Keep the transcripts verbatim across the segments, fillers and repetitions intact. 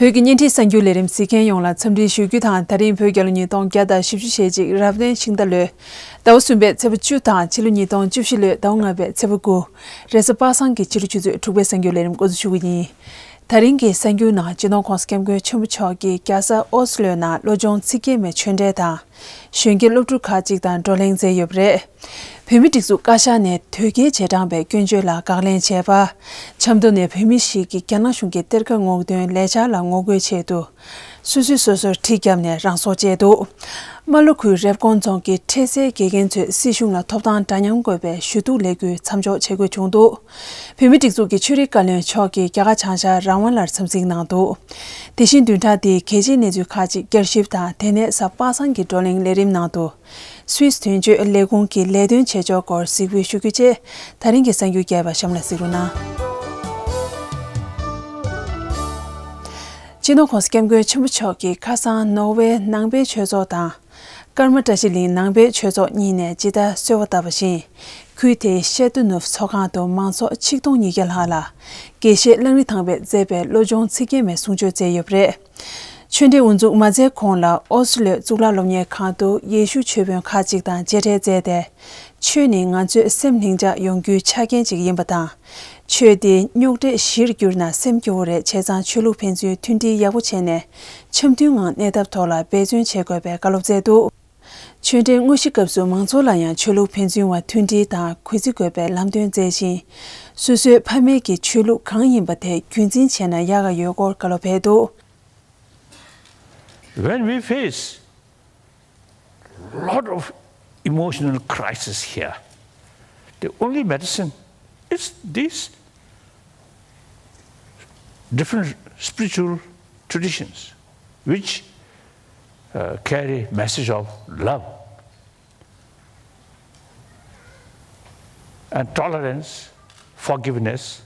བོད་ཀྱི་བརྙན་འཕྲིན་གསར་འགྱུར་ལས་རིམ་གཟིགས་མཁན་ཡོངས་ལ་འཚམས་འདྲི་ཞུ་རྒྱུ་དང་། ད་རིང་བོད་རྒྱལ་ལོ་ཉིས་སྟོང་བརྒྱ་དང་བཞི་བཅུ་ཞེ་གཅིག་རབ་གནས་ཤིང་རྟ་ལོའི་ཟླ་བ་གསུམ་པའི་ཚེས་པ་བཅུ་དང་ཕྱི་ལོ་ཉིས་སྟོང་བཅུ་བཞི་ལོའི་ཟླ་བ་ལྔ་པའི་ཚེས་པ་དགུ། རེས་གཟའ་པ་སངས་ཀྱི་ཕྱི་དྲོ་ཆུ་ཚོད་དྲུག་པའི་གསར་འགྱུར་ལས་རིམ་འགོ་འཛུགས་ཞུ་གི་ཡིན། ད་རིང་གི་གསར་འགྱུར་ནང་སྤྱི་ནོར་༸གོང་ས་༸སྐྱབས་མགོན་ཆེན་པོ་མཆོག་གིས་རྒྱལ་ས་ཨོ་སི་ལོའི་ནང་བློ་སྦྱོང་ཚིག་བརྒྱད་མའི་ཆོས་འབྲེལ་དང་། གཞོན་སྐྱེས་སློབ་ཕྲུག་ཁག་ཅིག་དང་བགྲོ་གླེང་མཛད་ཡོད་པ་རེད། བོད་མིའི་སྒྲིག་འཛུགས་བཀའ་ཤག་ནས་དོལ་རྒྱལ་རྗེས་འབྲང་པའི་སྐྱོན་བརྗོད་ལ་དགག་ལན་བྱས་པ། ཆབ་མདོ་ནས་བོད་མི་ཞིག་གིས་རྒྱ་ནག་གཞུང་གི་གཏེར་ཁ་སྔོག་འདོན་ལས་འཆར་ལ་ངོ་རྒོལ་ཆེད་དུ། སོ་སོས་སོ་སོར་གྲི་བརྒྱབ་ནས་རང་སྲོག་བཅད་འདུག། རྨ་ལྷོ་ཁུལ་རེབ་གོང་རྫོང་གི་འཕྲལ་སེལ་དགེ་རྒན་ཚོས་སྲིད་གཞུང་ལ་ཐོབ་ཐང་འདྲ་མཉམ་དགོས་པའི་ཞུ་གཏུག་ལས་འགུལ་མཚམས་འཇོག་བྱེད་དགོས་བྱུང་འདུག། བོད་མིའི་སྒྲིག་འཛུགས་ཀྱི་ཆོས་རིག་བཀའ་བློན་མཆོག་གིས་རྒྱ་གར་བྱང་ཤར་རང་དབང་ལ་འཚམས་གཟིགས་གནང་འདུག། དེ་བཞིན་བདུན་ཕྲག་འདིའི་གལ་ཆེའི་གནས་ཚུལ་ཁག་ཅིག་བསྐྱར་ཞིབ་དང་། དེ་ནས་གཟའ་པ་སངས་ཀྱི་བགྲོ་གླེང་ལས་རིམ་ནང་དུ། སུད་སི་དོན་གཅོད་ལས་ཁུངས་ཀྱི་ལས་དོན་བྱེད་ཕྱོགས་སྐོར་གཟིགས་འབུལ་ཞུ་རྒྱུ་བཅས། ད་རིང་གི་གསར་འགྱུར་རྒྱས་པ་གཤམ་ལ་གཟིགས་རོགས་གནང་། སྤྱི་ནོར་༸གོང་ས་༸སྐྱབས་མགོན་ཆེན་པོ་མཆོག་གིས་ཁ་སང་ནོར་ཝེ་ནང་པའི་ཆོས་ཚོགས་དང་། ཀརྨ་བཀྲ་ཤིས་གླིང་ནང་པའི་ཆོས་ཚོགས་གཉིས་ནས་ཇི་ལྟར་གསོལ་བ་བཏབ་པ་བཞིན། ཁུལ་དེའི་ཤེ་ཏུ་ནུབ་ཚོགས་ཁང་དུ་མང་ཚོགས་ཆིག་སྟོང་ཉིས་བརྒྱ་ལྷག་ལ། དགེ་བཤེས་གླང་རི་ཐང་པས་མཛད་པའི་བློ་སྦྱོང་ཚིག་བརྒྱད་མའི་གསུང་ཆོས་སྩལ་ཡོད་པ་རེད། ཆོས་འབྲེལ་དབུ་འཛུགས་མ་མཛད་གོང་ལ་ཨོ་སི་ལོའི་གཙུག་ལག་སློབ་གཉེར་ཁང་དུ་ཡེ་ཤུ་ཆོས་དཔོན་ཁག་ཅིག་དང་མཇལ་འཕྲད་མཛད་དེ། ཆོས་ནི་ང་ཚོའི་སེམས་ལྷིང་འཇགས་ཡོང་རྒྱུའི་ཆ་རྐྱེན་ཅིག་ཡིན་པ་དང་། ཆོས་དེ་རྙོག་དྲའི་གཞིར་གྱུར་ན་སེམས་སྐྱོ་བོ་རེད། བྱས་ཙང་ཆོས་ལུགས་ཕན་ཚུན་མཐུན་སྒྲིལ་ཡག་པོ་བྱས་ནས་འཆམ་མཐུན་ངང་གནས་ཐབས་ཐོག་ལ་འབད་བརྩོན་བྱེད་དགོས་པའི་བཀའ་སློབ་སྩལ་འདུག། ཆོས་འབྲེལ་དངོས་གཞི་སྐབས་སུ་མང་ཚོགས་ལ་ཡང་ཆོས་ལུགས་ཕན་ཚུན་བར་མཐུན་སྒྲིལ་དང་གུས་བརྩི་དགོས་པའི་ལམ་སྟོན་མཛད་ཅིང་། སོ་སོའི་ཕ་མེས་ཀྱི་ཆོས་ལུགས་གང་ཡིན་པ་དེ་རྒྱུན་འཛིན་བྱས་ན་ཡག་ག་ཡོད་སྐོར་བཀའ་སློབ་ཕེབས་འདུག། When we face lot of emotional crisis here, the only medicine is these different spiritual traditions which uh, carry message of love and tolerance, forgiveness,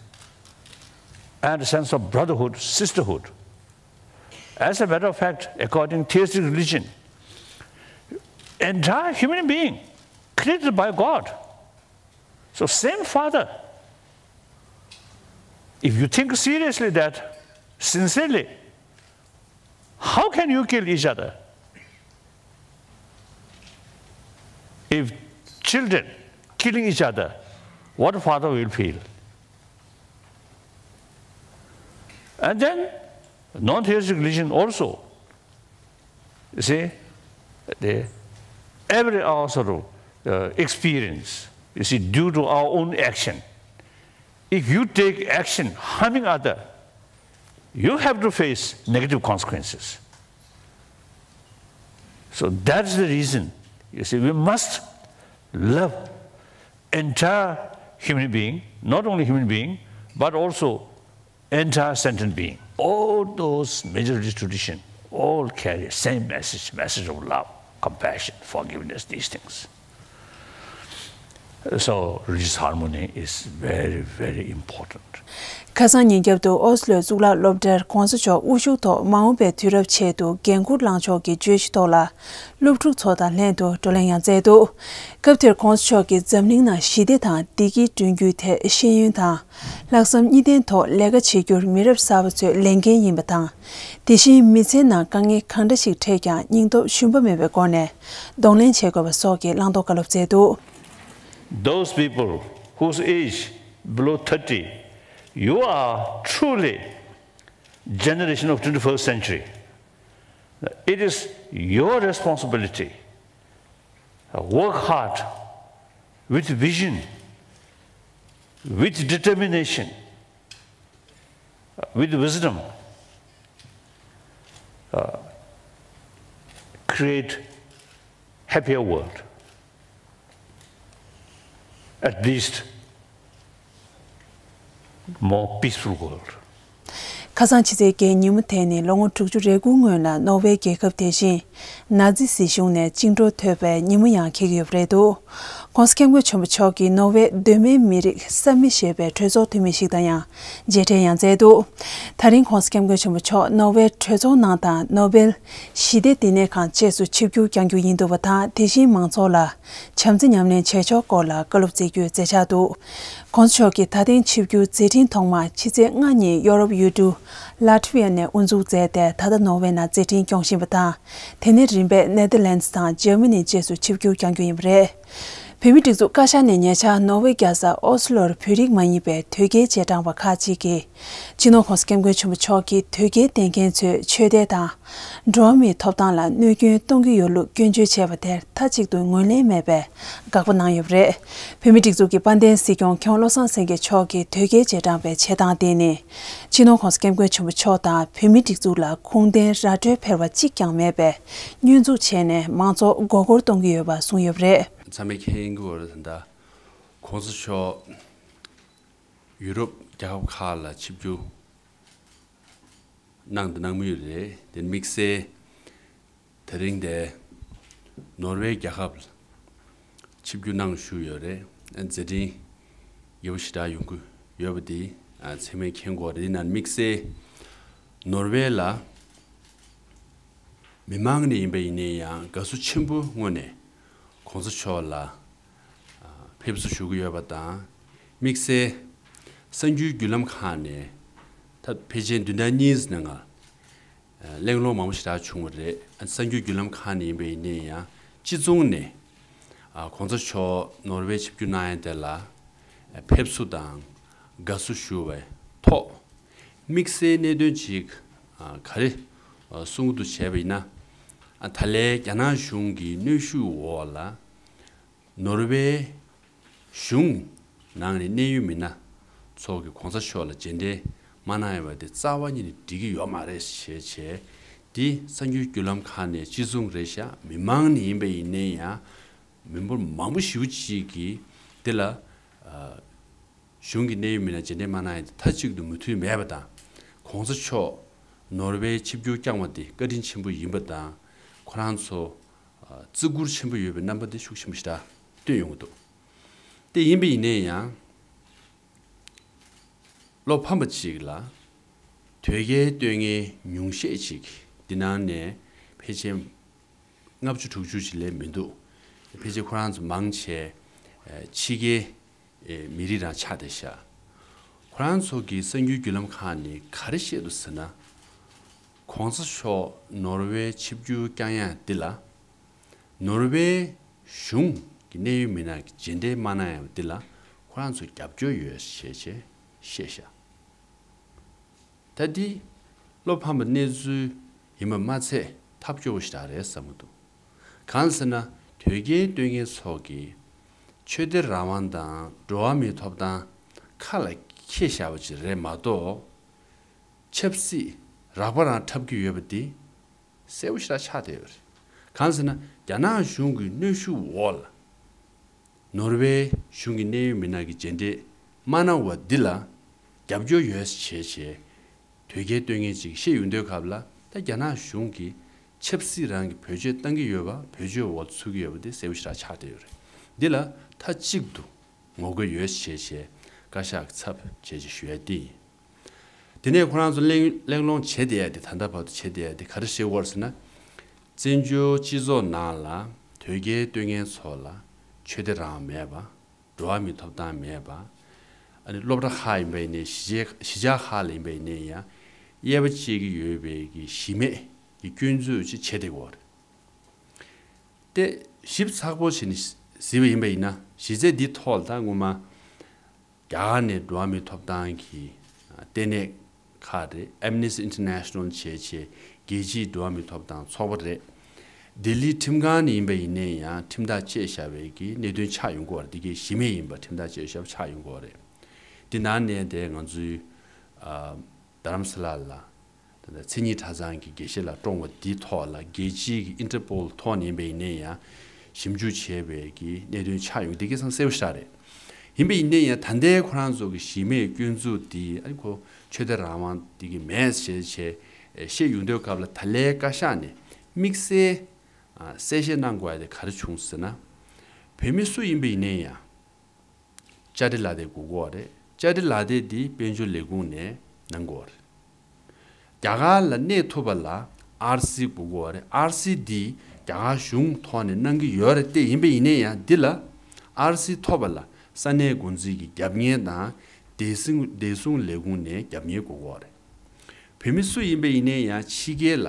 and a sense of brotherhood, sisterhood. As a matter of fact, according to theistic religion, entire human being created by God. So same Father, if you think seriously that, sincerely, how can you kill each other? If children killing each other, what father will feel? And then non-theistic religion also, you see, the, every our sort of uh, experience, you see, due to our own action. If you take action harming other, you have to face negative consequences. So that's the reason, you see, we must love entire human being, not only human being, but also entire sentient being. All those majority tradition all carry same message, message of love, compassion, forgiveness, these things. So religious harmony is very, very important. ཁ་སང་ཉིན་རྒྱབ་ཏུ་ཨོ་སི་ལོའི་གཙུག་ལག་སློབ་གྲྭར་༸གོང་ས་མཆོག་དབུ་བཞུགས་ཐོག་མ་འོངས་པའི་དུས་རབས་ཆེད་དུ་འགན་འཁུར་བླངས་ཕྱོགས་ཀྱི་བརྗོད་གཞི་ཐོག་ལ་སློབ་ཕྲུག་ཚོ་དང་ལྷན་དུ་བགྲོ་གླེང་ཡང་མཛད་འདུག། སྐབས་དེར་༸གོང་ས་མཆོག་གིས་འཛམ་གླིང་ནང་ཞི་བདེ་དང་བདེ་སྐྱིད་བསྐྲུན་རྒྱུའི་ཐད་ཤེས་ཡོན་དང་། ལྷག་བསམ་གཉིས་ལྡན་ཐོག་ལས་ཀ་བྱེད་རྒྱུར་མི་རབས་གསར་པ་ཚོའི་ལས་འགན་ཡིན་པ་དང་། དེ་བཞིན་མི་ཚེའི་ནང་དཀའ་ངལ་གང་འདྲ་ཞིག་འཕྲད་ཀྱང་སྙིང་སྟོབས་ཞུམ་པ་མེད་པའི་སྒོ་ནས་གདོང་ལེན་བྱེད་དགོས་པ་སོགས་ཀྱི་བླང་དོར་བཀའ་སློབ་སྩལ་འདུག། Those people whose age below thirty, you are truly generation of twenty-first century. It is your responsibility. Work hard, with vision, with determination, with wisdom, uh, create happier world, at least more peaceful world. ཁ་སང་ཕྱི་ཚེས་བརྒྱད་ཉིན་མོ་དེ་ནི་ལོ་ངོ་དྲུག་ཅུ་རེ་དགུ་སྔོན་ལ་ནོར་ཝེ་རྒྱལ་ཁབ་དེ་བཞིན་ནཱ་ཛི་སྲིད་གཞུང་ནས་བཅིངས་འགྲོལ་ཐོབ་པའི་ཉིན་མོ་ཡང་འཁེལ་གྱི་ཡོད་པ་རེད་འདུག། ༸གོང་ས་༸སྐྱབས་མགོན་ཆེན་པོ་མཆོག་གིས་ནོར་ཝེ་གདོད་མའི་མི་རིགས་ས་མི་ཞེས་པའི་གྲོས་ཚོགས་འཐུས་མི་ཞིག་དང་ཡང་མཇལ་འཕྲད་ཡང་མཛད་འདུག། ད་རིང་༸གོང་ས་༸སྐྱབས་མགོན་ཆེན་པོ་མཆོག་ནོར་ཝེ་གྲོས་ཚོགས་ནང་དང་ནོ་བེལ་ཞི་བདེ་བསྟི་གནས་ཁང་བཅས་སུ་ཆིབས་བསྒྱུར་བསྐྱང་རྒྱུ་ཡིན་འདུག་པ་དང་། དེ་བཞིན་མང་ཚོགས་ལ་བྱམས་བརྩེ་ཉམས་ལེན་བྱེད་ཕྱོགས་སྐོར་ལ་བཀའ་སློབ་སྩལ་རྒྱུའི་མཛད་འཆར་འདུག། ༸གོང་ས་མཆོག་གི་ད་ཐེངས་ཆིབས་བསྒྱུར་མཛད་འཕྲིན་ཐོག་མར་ཕྱི་ཚེས་ལྔ་ཉིན་ཡོ་རོབ་ཡུལ་གྲུ་ ལ་ཊ་བི་ཡ་ནས་དབུ་འཛུགས་མཛད་དེ། ད་ལྟ་ནོར་ཝེ་ནང་མཛད་འཕྲིན་སྐྱོང་བཞིན་པ་དང་། དེ་ནས་རིམ་པས་ནེ་དར་ལེན་ཌི་དང་འཇར་མ་ནི་བཅས་སུ་ཆིབས་བསྒྱུར་བསྐྱང་རྒྱུ་ཡིན་པ་རེད། བོད་མིའི་སྒྲིག་འཛུགས་བཀའ་ཤག་ནས་ཉེ་ཆར་ནོར་ཝེ་རྒྱལ་ས་ཨོ་སི་ལོར་བོད་རིགས་མ་ཡིན་པའི་དོལ་རྒྱལ་རྗེས་འབྲང་བ་ཁག་ཅིག་གིས། སྤྱི་ནོར་༸གོང་ས་༸སྐྱབས་མགོན་ཆེན་པོ་མཆོག་གིས་དོལ་རྒྱལ་བསྟེན་མཁན་ཚོའི་ཆོས་དད་དང་། འགྲོ་བ་མིའི་ཐོབ་ཐང་ལ་གནོད་སྐྱོན་གཏོང་གི་ཡོད་ལུགས་སྐྱོན་བརྗོད་བྱས་པ་དེར་མཐའ་གཅིག་ཏུ་ངོས་ལེན་མེད་པའི་དགག་པ་གནང་ཡོད་པ་རེད། བོད་མིའི་སྒྲིག་འཛུགས་ཀྱི་དཔལ་ལྡན་སྲིད་སྐྱོང་མཁན་བློ་བཟང་སེང་གེ་མཆོག་གིས་དོལ་རྒྱལ་རྗེས་འབྲང་བའི་བྱེད་སྟངས་དེ་ནི། སྤྱི་ནོར་༸གོང་ས་༸སྐྱབས་མགོན་ཆེན་པོ་མཆོག་དང་བོད་མིའི་སྒྲིག་འཛུགས་ལ་ཁུངས་ལྡན་ར་སྤྲོད་འཕེར་བ་གཅིག་ཀྱང་མེད་པའི་བསྙོན་འཛུགས་བྱས་ནས་མང་ཚོགས་མགོ་སྐོར་གཏོང་གི་ཡོད་པ་གསུངས་ཡོད་པ་རེད། ཚང་མས་མཁྱེན་གྱི་ཡོད་རེད། ད་ལྟ་༸གོང་ས་མཆོག་ཡུ་རོབ་རྒྱལ་ཁབ་ཁག་ལ་ཆིབས་བསྒྱུར་གནང་དང་གནང་མུས་རེད། དེ་དམིགས་བསལ་དེ་རིང་དེ་ནོར་ཝེ་རྒྱལ་ཁབ་ལ་ཆིབས་བསྒྱུར་གནང་བཞུགས་ཡོད་རེད། མཛད་འཕྲིན་ཡག་པོ་ཞེ་དྲག་ཡོང་གི་ཡོད་པ་དེ་ཚང་མས་མཁྱེན་གྱི་ཡོད་རེད། དེ་ནང་དམིགས་བསལ་ནོར་ཝེ་ལ་མི་མང་ནས་ཡིན་པ་ཡིན་ནའི་ཡང་དགའ་བསུ་ཆེན་པོའི་ངོས་ནས་༸གོང་ས་མཆོག་ལ་ཕེབས་བསུ་ཞུ་གི་ཡོད་པ་དང་། དམིགས་བསལ་གསར་འགྱུར་བརྒྱུད་ལམ་ཁག་ནས་ད་ཕལ་ཆེར་བདུན་ཕྲག་གཉིས་ནང་ང་གླེང་སློང་མང་པོ་ཞེ་དྲག་བྱུང་བ་རེད། གསར་འགྱུར་བརྒྱུད་ལམ་ཁག་ནས་ཡིན་པ་ཡིན་ནའི་ཡང་སྤྱི་མཚུངས་ནས་༸གོང་ས་མཆོག་ནོར་ཝེ་ཆིབས་བསྒྱུར་གནང་ཡ་དེ་ལ་ཕེབས་བསུ་དང་དགའ་བསུ་ཞུ་བའི་ཐོག་དམིགས་བསལ་གནད་དོན་ཅིག་ག་རེ་གསུང་གི་འདུག་བྱས་པ་ཡིན་ན། ད་ལན་རྒྱ་ནག་གཞུང་གི་གནོན་ཤུགས་འོག་ལ་ནོར་ཝེ་གཞུང་ནང་ནས་གནད་ཡོད་མི་སྣ་ཚོ་གིས་གོང་ས་མཆོག་ལ་རྗེས་དྲན་མ་གནང་ཡོད་པ་དེ་རྩ་བ་ཉིད་ནས་འགྲིག་གི་ཡོད་མ་རེད་ཞེས་བྱས། འདི་གསར་འགྱུར་བརྒྱུད་ལམ་ཁག་ནས་གཅིག་མཚུངས་རེད་ཤག་མི་མང་ནས་ཡིན་པ་ཡིན་ནའི་ཡང་མི་འབོར་མང་པོ་ཞེ་པོ་ཅིག་གིས་འདི་ལ་གཞུང་གི་གནད་ཡོད་མི་སྣ་རྗེས་དྲན་མ་གནང་ཡོད་དེ་མཐའ་གཅིག་ཏུ་མོས་མཐུན་མེད་པ་དང་། གོང་ས་མཆོག་ནོར་ཝེ་ཆིབས་བསྒྱུར་བསྐྱངས་པ་དེ་བཀའ་དྲིན་ཆེན་པོ་ཡིན་པ་དང་། ཁོ་རང་ཚོ་བརྩི་བཀུར་ཆེན་པོ་ཡོད་པའི་རྣམ་པ་དེ་ཤུགས་ཆེན་པོ་ཞེ་དྲག་སྟོན་ཡོང་གི་འདུག་དེ་ཡིན་པ་ཡིན་ནའི་ཡང་བློ་ཕམ་པ་ཅིག་ལ་དོལ་རྒྱལ་བསྟེན་མཁན་ཉུང་ཤས་ཅིག་འདི་ནང་ནས་ཕལ་ཆེར་ལྔ་བཅུ་དྲུག་ཅུ་ཅིག་ལས་མི་འདུག་ཕལ་ཆེར་ཁོ་རང་ཚོ་མང་ཆེ་ཕྱི་རྒྱལ་མི་རིགས་རང་ཆགས་བསྡད་ཤག་ཁོ་རང་ཚོ་གི་གསར་འགྱུར་བརྒྱུད་ལམ་ཁག་ནས་ག་རེ་བཤད་འདུག་ཟེར་ན། གོང་ས་མཆོག་ནོར་ཝེ་ཆིབས་བསྒྱུར་བསྐྱངས་ཡ་འདི་ལ། ནོར་ཝེ་གཞུང་གི་གནད་ཡོད་མི་སྣ་གིས་རྗེས་དྲན་མ་གནང་ཡ་འདི་ལ་ཁོ་རང་ཚོ་རྒྱབ་སྐྱོར་ཡོད་ཞེས་བྱས་བཤད་ཤག་ད་འདི་བློ་ཕམ་པའི་གནས་ཚུལ་ཡིན་པ་མ་ཚད་ཐབས་སྐྱོ་བོ་ཞིག་རང་རེད་བསམ་གྱི་འདུག་གང་ཟེར་ན་དོལ་རྒྱལ་བསྟེན་མཁན་ཚོ་གིས་ཆོས་དད་རང་དབང་དང་འགྲོ་བ་མིའི་ཐོབ་ཐང་ཁ་ལ་འཁྱེར་བཞག་པ་ཅིག་རེད་མ་གཏོགས། ཆབ་སྲིད་རགས་པ་རང་འཁྲབ་ཀྱི་ཡོད་པ་འདི་གསལ་པོ་ཞེ་དྲག་ཆགས་བསྡད་ཡོད་རེད། གང་ཟེར་ན་རྒྱ་ནག་གཞུང་གི་གནོན་ཤུགས་འོག་ལ་ནོར་ཝེ་གཞུང་གི་གནད་ཡོད་མི་སྣ་གིས་རྗེས་དྲན་མ་གནང་བ་འདི་ལ་རྒྱབ་སྐྱོར་ཡོད་ཞེས་བྱས་དོལ་རྒྱལ་བསྟེན་མཁན་ཅིག་བཤད་ཡོང་དུས་སྐབས་ལ། ད་རྒྱ་ནག་གཞུང་གིས་ཆབ་སྲིད་རང་གི་བེད་སྤྱོད་བཏང་གི་ཡོད་པ། བེད་སྤྱོད་འོག་ཚུད་ཀྱི་ཡོད་པ་འདི་གསལ་པོ་ཞེ་དྲག་ཆགས་བསྡད་ཡོད་རེད། འདི་ལ་མཐའ་གཅིག་ཏུ་ངོ་རྒོལ་ཡོད་ཞེས་བྱས་བཀའ་ཤག་གི་ཚབ་བྱས་ཅིག་ཞུ་ཡ་འདི་ཡིན། དེ་ནས་ཁོ་རང་ཚོ་གླེང་གླེང་སློང་བྱེད་བསྡད་ཡ་དེ། ད་ལྟ་བར་དུ་བྱེད་བསྡད་ཡ་དེ་ག་རེ་བཤད་ཀྱི་ཡོད་རེད་ཟེར་ན། བཙན་བྱོལ་སྤྱི་ཚོགས་ནང་ལ་དོལ་རྒྱལ་བསྟེན་མཁན་ཚོ་ལ་ཆོས་དད་རང་དབང་མེད་པ། འགྲོ་བ་མིའི་ཐོབ་ཐང་མེད་པ། ཨ་ནི་སློབ་གྲྭ་ཁག་ཡིན་པ་ཡིན་ནའི་གཞིས་གཞིས་ཆགས་ཁག་ལ་ཡིན་པ་ཡིན་ནའི་ཡང་དབྱེ་བ་ཕྱེ་གི་ཡོད་པའི་གི་གཞི་མེད་ཀྱི་སྐྱོན་འཛུགས་ཅིག་བྱེད་བསྡད་ཀྱི་ཡོད་རེད། དེ་ཞིབ་ཚགས་པོ་བྱས་ནས་གཟིགས་པ་ཡིན་པ་ཡིན་ན། གཞི་རྩའི་འདིའི་ཐོག་ལ་ད་སྔོན་མ་རྒྱ་གར་ནས་འགྲོ་བ་མིའི་ཐོབ་ཐང་གི་ལྟེ་གནས་ཁག་རེད། Amnesty International བྱས་བྱས་རྒྱལ་སྤྱིའི་འགྲོ་བ་མིའི་ཐོབ་ཐང་ཚོགས་པ་རེད། ལྡི་ལིའི་ཁྲིམས་ཁང་ནས་ཡིན་པ་ཡིན་ནའི་ཡང་ཁྲིམས་ཐག་བཅད་བཞག་པའི་གི་གནད་དོན་ཆགས་ཡོང་གི་ཡོད་རེད། འདི་གའི་གཞི་མེད་ཡིན་པ་ཁྲིམས་ཐག་བཅད་བཞག་པ་ཆགས་ཡོང་གི་ཡོད་རེད། འདི་ནང་ནས་དེ་ང་ཚོའི་ཨ་རྡ་རམ་ས་ལ་ལ་ད་ལྟ་མཚན་ཉིད་གྲྭ་ཚང་གི་དགེ་བཤེས་ལགས་བཀྲོངས་པ་འདིའི་ཐོག་ལ་རྒྱལ་སྤྱིའི་གི་ཨིན་ཊར་པོལ་ཐོག་ནས་ཡིན་པ་ཡིན་ནའི་ཡང་ཞིབ་འཇུག་བྱས་པའི་གི་གནད་དོན་ཆགས་ཡོང་། འདི་གའི་ཚང་གསལ་པོ་ཞེ་དྲག་རེད། ཡིན་པ་ཡིན་ནའི་ཡང་ད་ལྟའི་ཁོ་རང་ཚོ་གི་གཞི་མེད་སྐྱོན་འཛུགས་འདི། ཨ་ནི་ཁོ་ཆོས་དད་རང་དབང་འདི་གི་མེད་ཞེས་བྱས་བཤད་ཡོང་དུས་སྐབས་ལ། ད་ལན་བཀའ་ཤག་ནས་དམིགས་བསལ་ཨ་གསལ་བཤད་གནང་དགོས་ཡ་དེ་ག་རེ་བྱུང་ཟེར་ན། བོད་མི་སུ་ཡིན་པ་ཡིན་ནའི་ཡང་བཅའ་ཁྲིམས་ལག་དེབ་དགོས་ཀྱི་ཡོད་རེད། བཅའ་ཁྲིམས་ལག་དེབ་འདི་དཔལ་འབྱོར་ལས་ཁུངས་ནས་གནང་དགོས་ཡོད་རེད། རྒྱ་གར་ལ་གནས་ཐུབ་པ་ལ་ཨར་སི་དགོས་ཀྱི་ཡོད་རེད། ཨར་སི་འདི་རྒྱ་གར་གཞུང་ཐོག་ནས་གནང་གི་ཡོད་རེད། དེ་ཡིན་པ་ཡིན་ནའི་ཡང་འདི་ལ་ཨར་སི་ཐོབ་པ་ལ་ས་གནས་འགོ་འཛིན་གྱི་རྒྱབ་གཉེར་དང་བདེ་སྲུང་བདེ་སྲུང་ལས་ཁུངས་ནས་རྒྱབ་གཉེར་དགོས་ཀྱི་ཡོད་རེད། བོད་མི་སུ་ཡིན་པ་ཡིན་ནའི་ཡང་ཕྱི་རྒྱལ་ལ་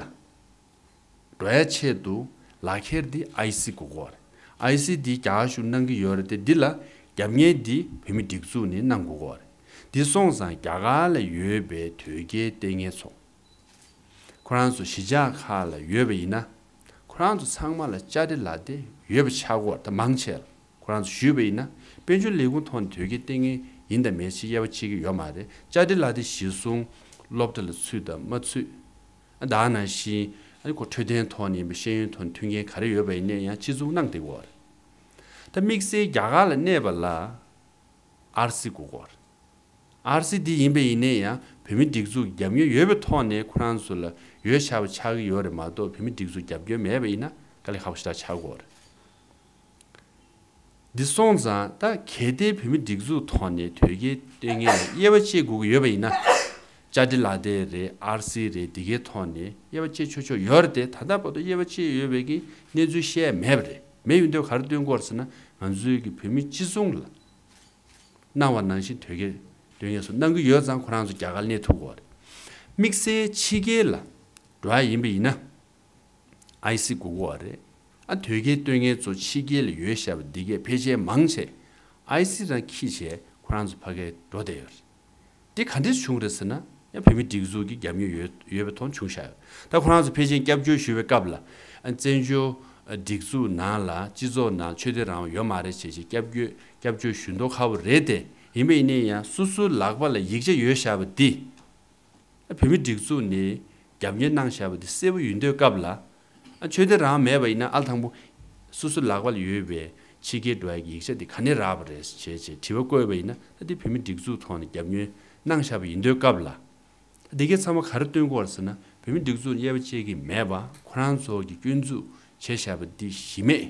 འགྲོ་ཡ་ཆེད་དུ་ལག་ཁྱེར་འདི་ཨའི་སི་དགོས་ཀྱི་ཡོད་རེད། ཨའི་སི་འདི་རྒྱ་གར་གཞུང་གནང་གི་ཡོད་རེད་དེ། འདི་ལ་རྒྱབ་གཉེར་འདི་བོད་མི་སྒྲིག་འཛུགས་ནས་གནང་དགོས་ཀྱི་ཡོད་རེད། འདི་སོང་ཙང་རྒྱ་གར་ལ་ཡོད་པའི་དོལ་རྒྱལ་ལྟས་ངན་ཚོ། ཁོ་རང་ཚོ་གཞིས་ཆགས་ཁག་ལ་ཡོད་པ་ཡིན་ན། ཁོ་རང་ཚོ་ཚང་མ་ལ་བཅར་འདྲི་ལག་དེབ་ཡོད་པ་ཆགས་ཀྱི་ཡོད་རེད། ད་མང་ཆེ་ལ་ཁོ་རང་ཚོ་ཞུས་པ་ཡིན་ན། དཔལ་འབྱོར་ལས་ཁུངས་ཐོག་ནས་དོལ་རྒྱལ་ལྟས་ངན་ཡིན་དང་མིན་ཞིག་དབྱེ་བ་ཕྱེ་གི་ཡོད་མ་རེད། བཅར་འདྲི་ལག་དེབ་གཞིར་བཟུང་སློབ་གྲྭ་ལ་ཚུད་དང་མ་ཚུད། ད་ག་ནང་བཞིན་ཨ་ནི་ཁོ་འཕྲོད་བསྟེན་ཐོག་ནས་ཡིན་པ། ཤེས་ཡོན་ཐོག་ནས་མཐུན་རྐྱེན་ག་རེ་ཡོད་པ་ཡིན་ནའི་ཡང་གཅིག་མཚུངས་གནང་བསྡད་ཀྱི་ཡོད་རེད། ད་དམིགས་བསལ་རྒྱ་གར་ལ་གནས་པ་ལ་ཨར་སི་དགོས་ཀྱི་ཡོད་རེད། ཨར་སི་འདི་ཡིན་པ་ཡིན་ནའི་ཡང་བོད་མི་སྒྲིག་འཛུགས་རྒྱབ་སྐྱོར་ཡོད་པའི་ཐོག་ནས་ཁོ་རང་ཚོ་ལ་ཡོད་ཆགས་པ་ཆགས་ཀྱི་ཡོད་རེད་མ་གཏོགས། བོད་མི་སྒྲིག་འཛུགས་རྒྱབ་སྐྱོར་མེད་པ་ཡིན་ན་དཀའ་ལས་ཁག་པོ་ཞེ་དྲག་ཆགས་ཀྱི་ཡོད་རེད། འདི་སོང་ཙང་ད་གལ་ཏེ་བོད་མི་སྒྲིག་འཛུགས་ཐོག་ནས་དོལ་རྒྱལ་ལྟས་ངན་ལ་དབྱེ་བ་ཕྱེ་དགོས་ཀྱི་ཡོད་པ་ཡིན་ན། བཅར་འདྲི་ལག་དེབ་རེད། ཨར་སི་རེད། འདི་གའི་ཐོག་ནས་དབྱེ་བ་ཕྱེ་ཆོག་ཆོག་ཡོད་རེད་དེ། ད་ལྟ་བར་དུ་དབྱེ་བ་ཕྱེ་ཡོད་པའི་གི་གནས་ཚུལ་བཤད་མེད་པ་རེད། མེད་ཡོད་དུས་ག་རེ་སྟོན་གྱི་ཡོད་རེད་ཟེར་ན། ང་ཚོའི་གི་བོད་མི་སྤྱི་ཚོགས་ལ་གནང་བ་ནང་བཞིན་དོལ་རྒྱལ་ལྟས་ངན་སོགས་གནང་གི་ཡོད་ཙང་ཁོ་རང་ཚོ་རྒྱ་གར་གནས་ཐུབ་ཀྱི་ཡོད་རེད། དམིགས་བསལ་ཕྱི་རྒྱལ་ལ་འགྲོ་ཡ་ཡིན་པ་ཡིན་ན། ཨའི་སི་དགོས་ཀྱི་ཡོད་རེད། ཨ་དོལ་རྒྱལ་ལྟས་ངན་ཚོ་ཕྱི་རྒྱལ་ལ་ཡོད་བཞག་པ་འདི་གས་ཕལ་ཆེར་མང་ཆེ་ཨའི་སི་རང་འཁྱེར་བྱས་ཁོ་རང་ཚོ་ཕ་གིར་འགྲོ་བསྡད་ཡོད་རེད། འདི་ག་འདྲས་བྱུང་རེད་ཟེར་ན། ཡང་བོད་མི་སྒྲིག་འཛུགས་ཀྱི་རྒྱབ་སྐྱོར་ཡོད་ཡོད་པའི་ཐོག་བྱུང་བཞག་ཡོད། ད་ཁོ་རང་ཚོ་ཕལ་ཆེར་སྐྱབས་བཅོལ་ཞུ་བའི་སྐབས་ལ། ཨ་བཙན་བྱོལ་སྒྲིག་འཛུགས་ནང་ལ་སྤྱི་ཚོགས་ནང་ཆོས་དད་རང་དབང་ཡོད་མ་རེད་བྱས་བྱས་སྐྱབས་བཅོལ་སྐྱབས་བཅོལ་ཞུ་མདོག་ཁ་པོ་རེད་དེ། ཡིན་པ་ཡིན་ནའི་ཡང་སོ་སོའི་ལག་པ་ལ་ཡིག་ཆ་ཡོད་བཞག་པ་འདི། བོད་མི་སྒྲིག་འཛུགས་ནས་རྒྱབ་གཉེར་གནང་བཞག་པ་དེ་གསལ་པོ་ཡིན་དུས་སྐབས་ལ། ཨ་ཆོས་དད་རང་མེད་པ་ཡིན་ན། ཨ་དང་པོ་སོ་སོའི་ལག་པ་ལ་ཡོད་པའི་ཕྱི་རྒྱལ་འགྲོ་ཡག་གི་ཡིག་ཆ་དེ་ག་ནས་རག་པ་རེད་ཅེས་ཅེས་དྲི་བ་བཀོད་པ་ཡིན་ན། ད་དེ་བོད་མི་སྒྲིག་འཛུགས་ཐོག་ནས་རྒྱབ་གཉེར་གནང་བཞག་པ་ཡིན་དུས་སྐབས་ལ། འདི་གས་ཚང་མ་ག་རེ་སྟོན་གྱི་ཡོད་རེད་ཟེར་ན། བོད་མི་སྒྲིག་འཛུགས་དབྱེ་བ་ཕྱེ་གི་མེད་པ། ཁོ་རང་ཚོ་གི་སྐྱོན་འཛུགས་བྱས་བཞག་པ་འདི་གཞི་མེད་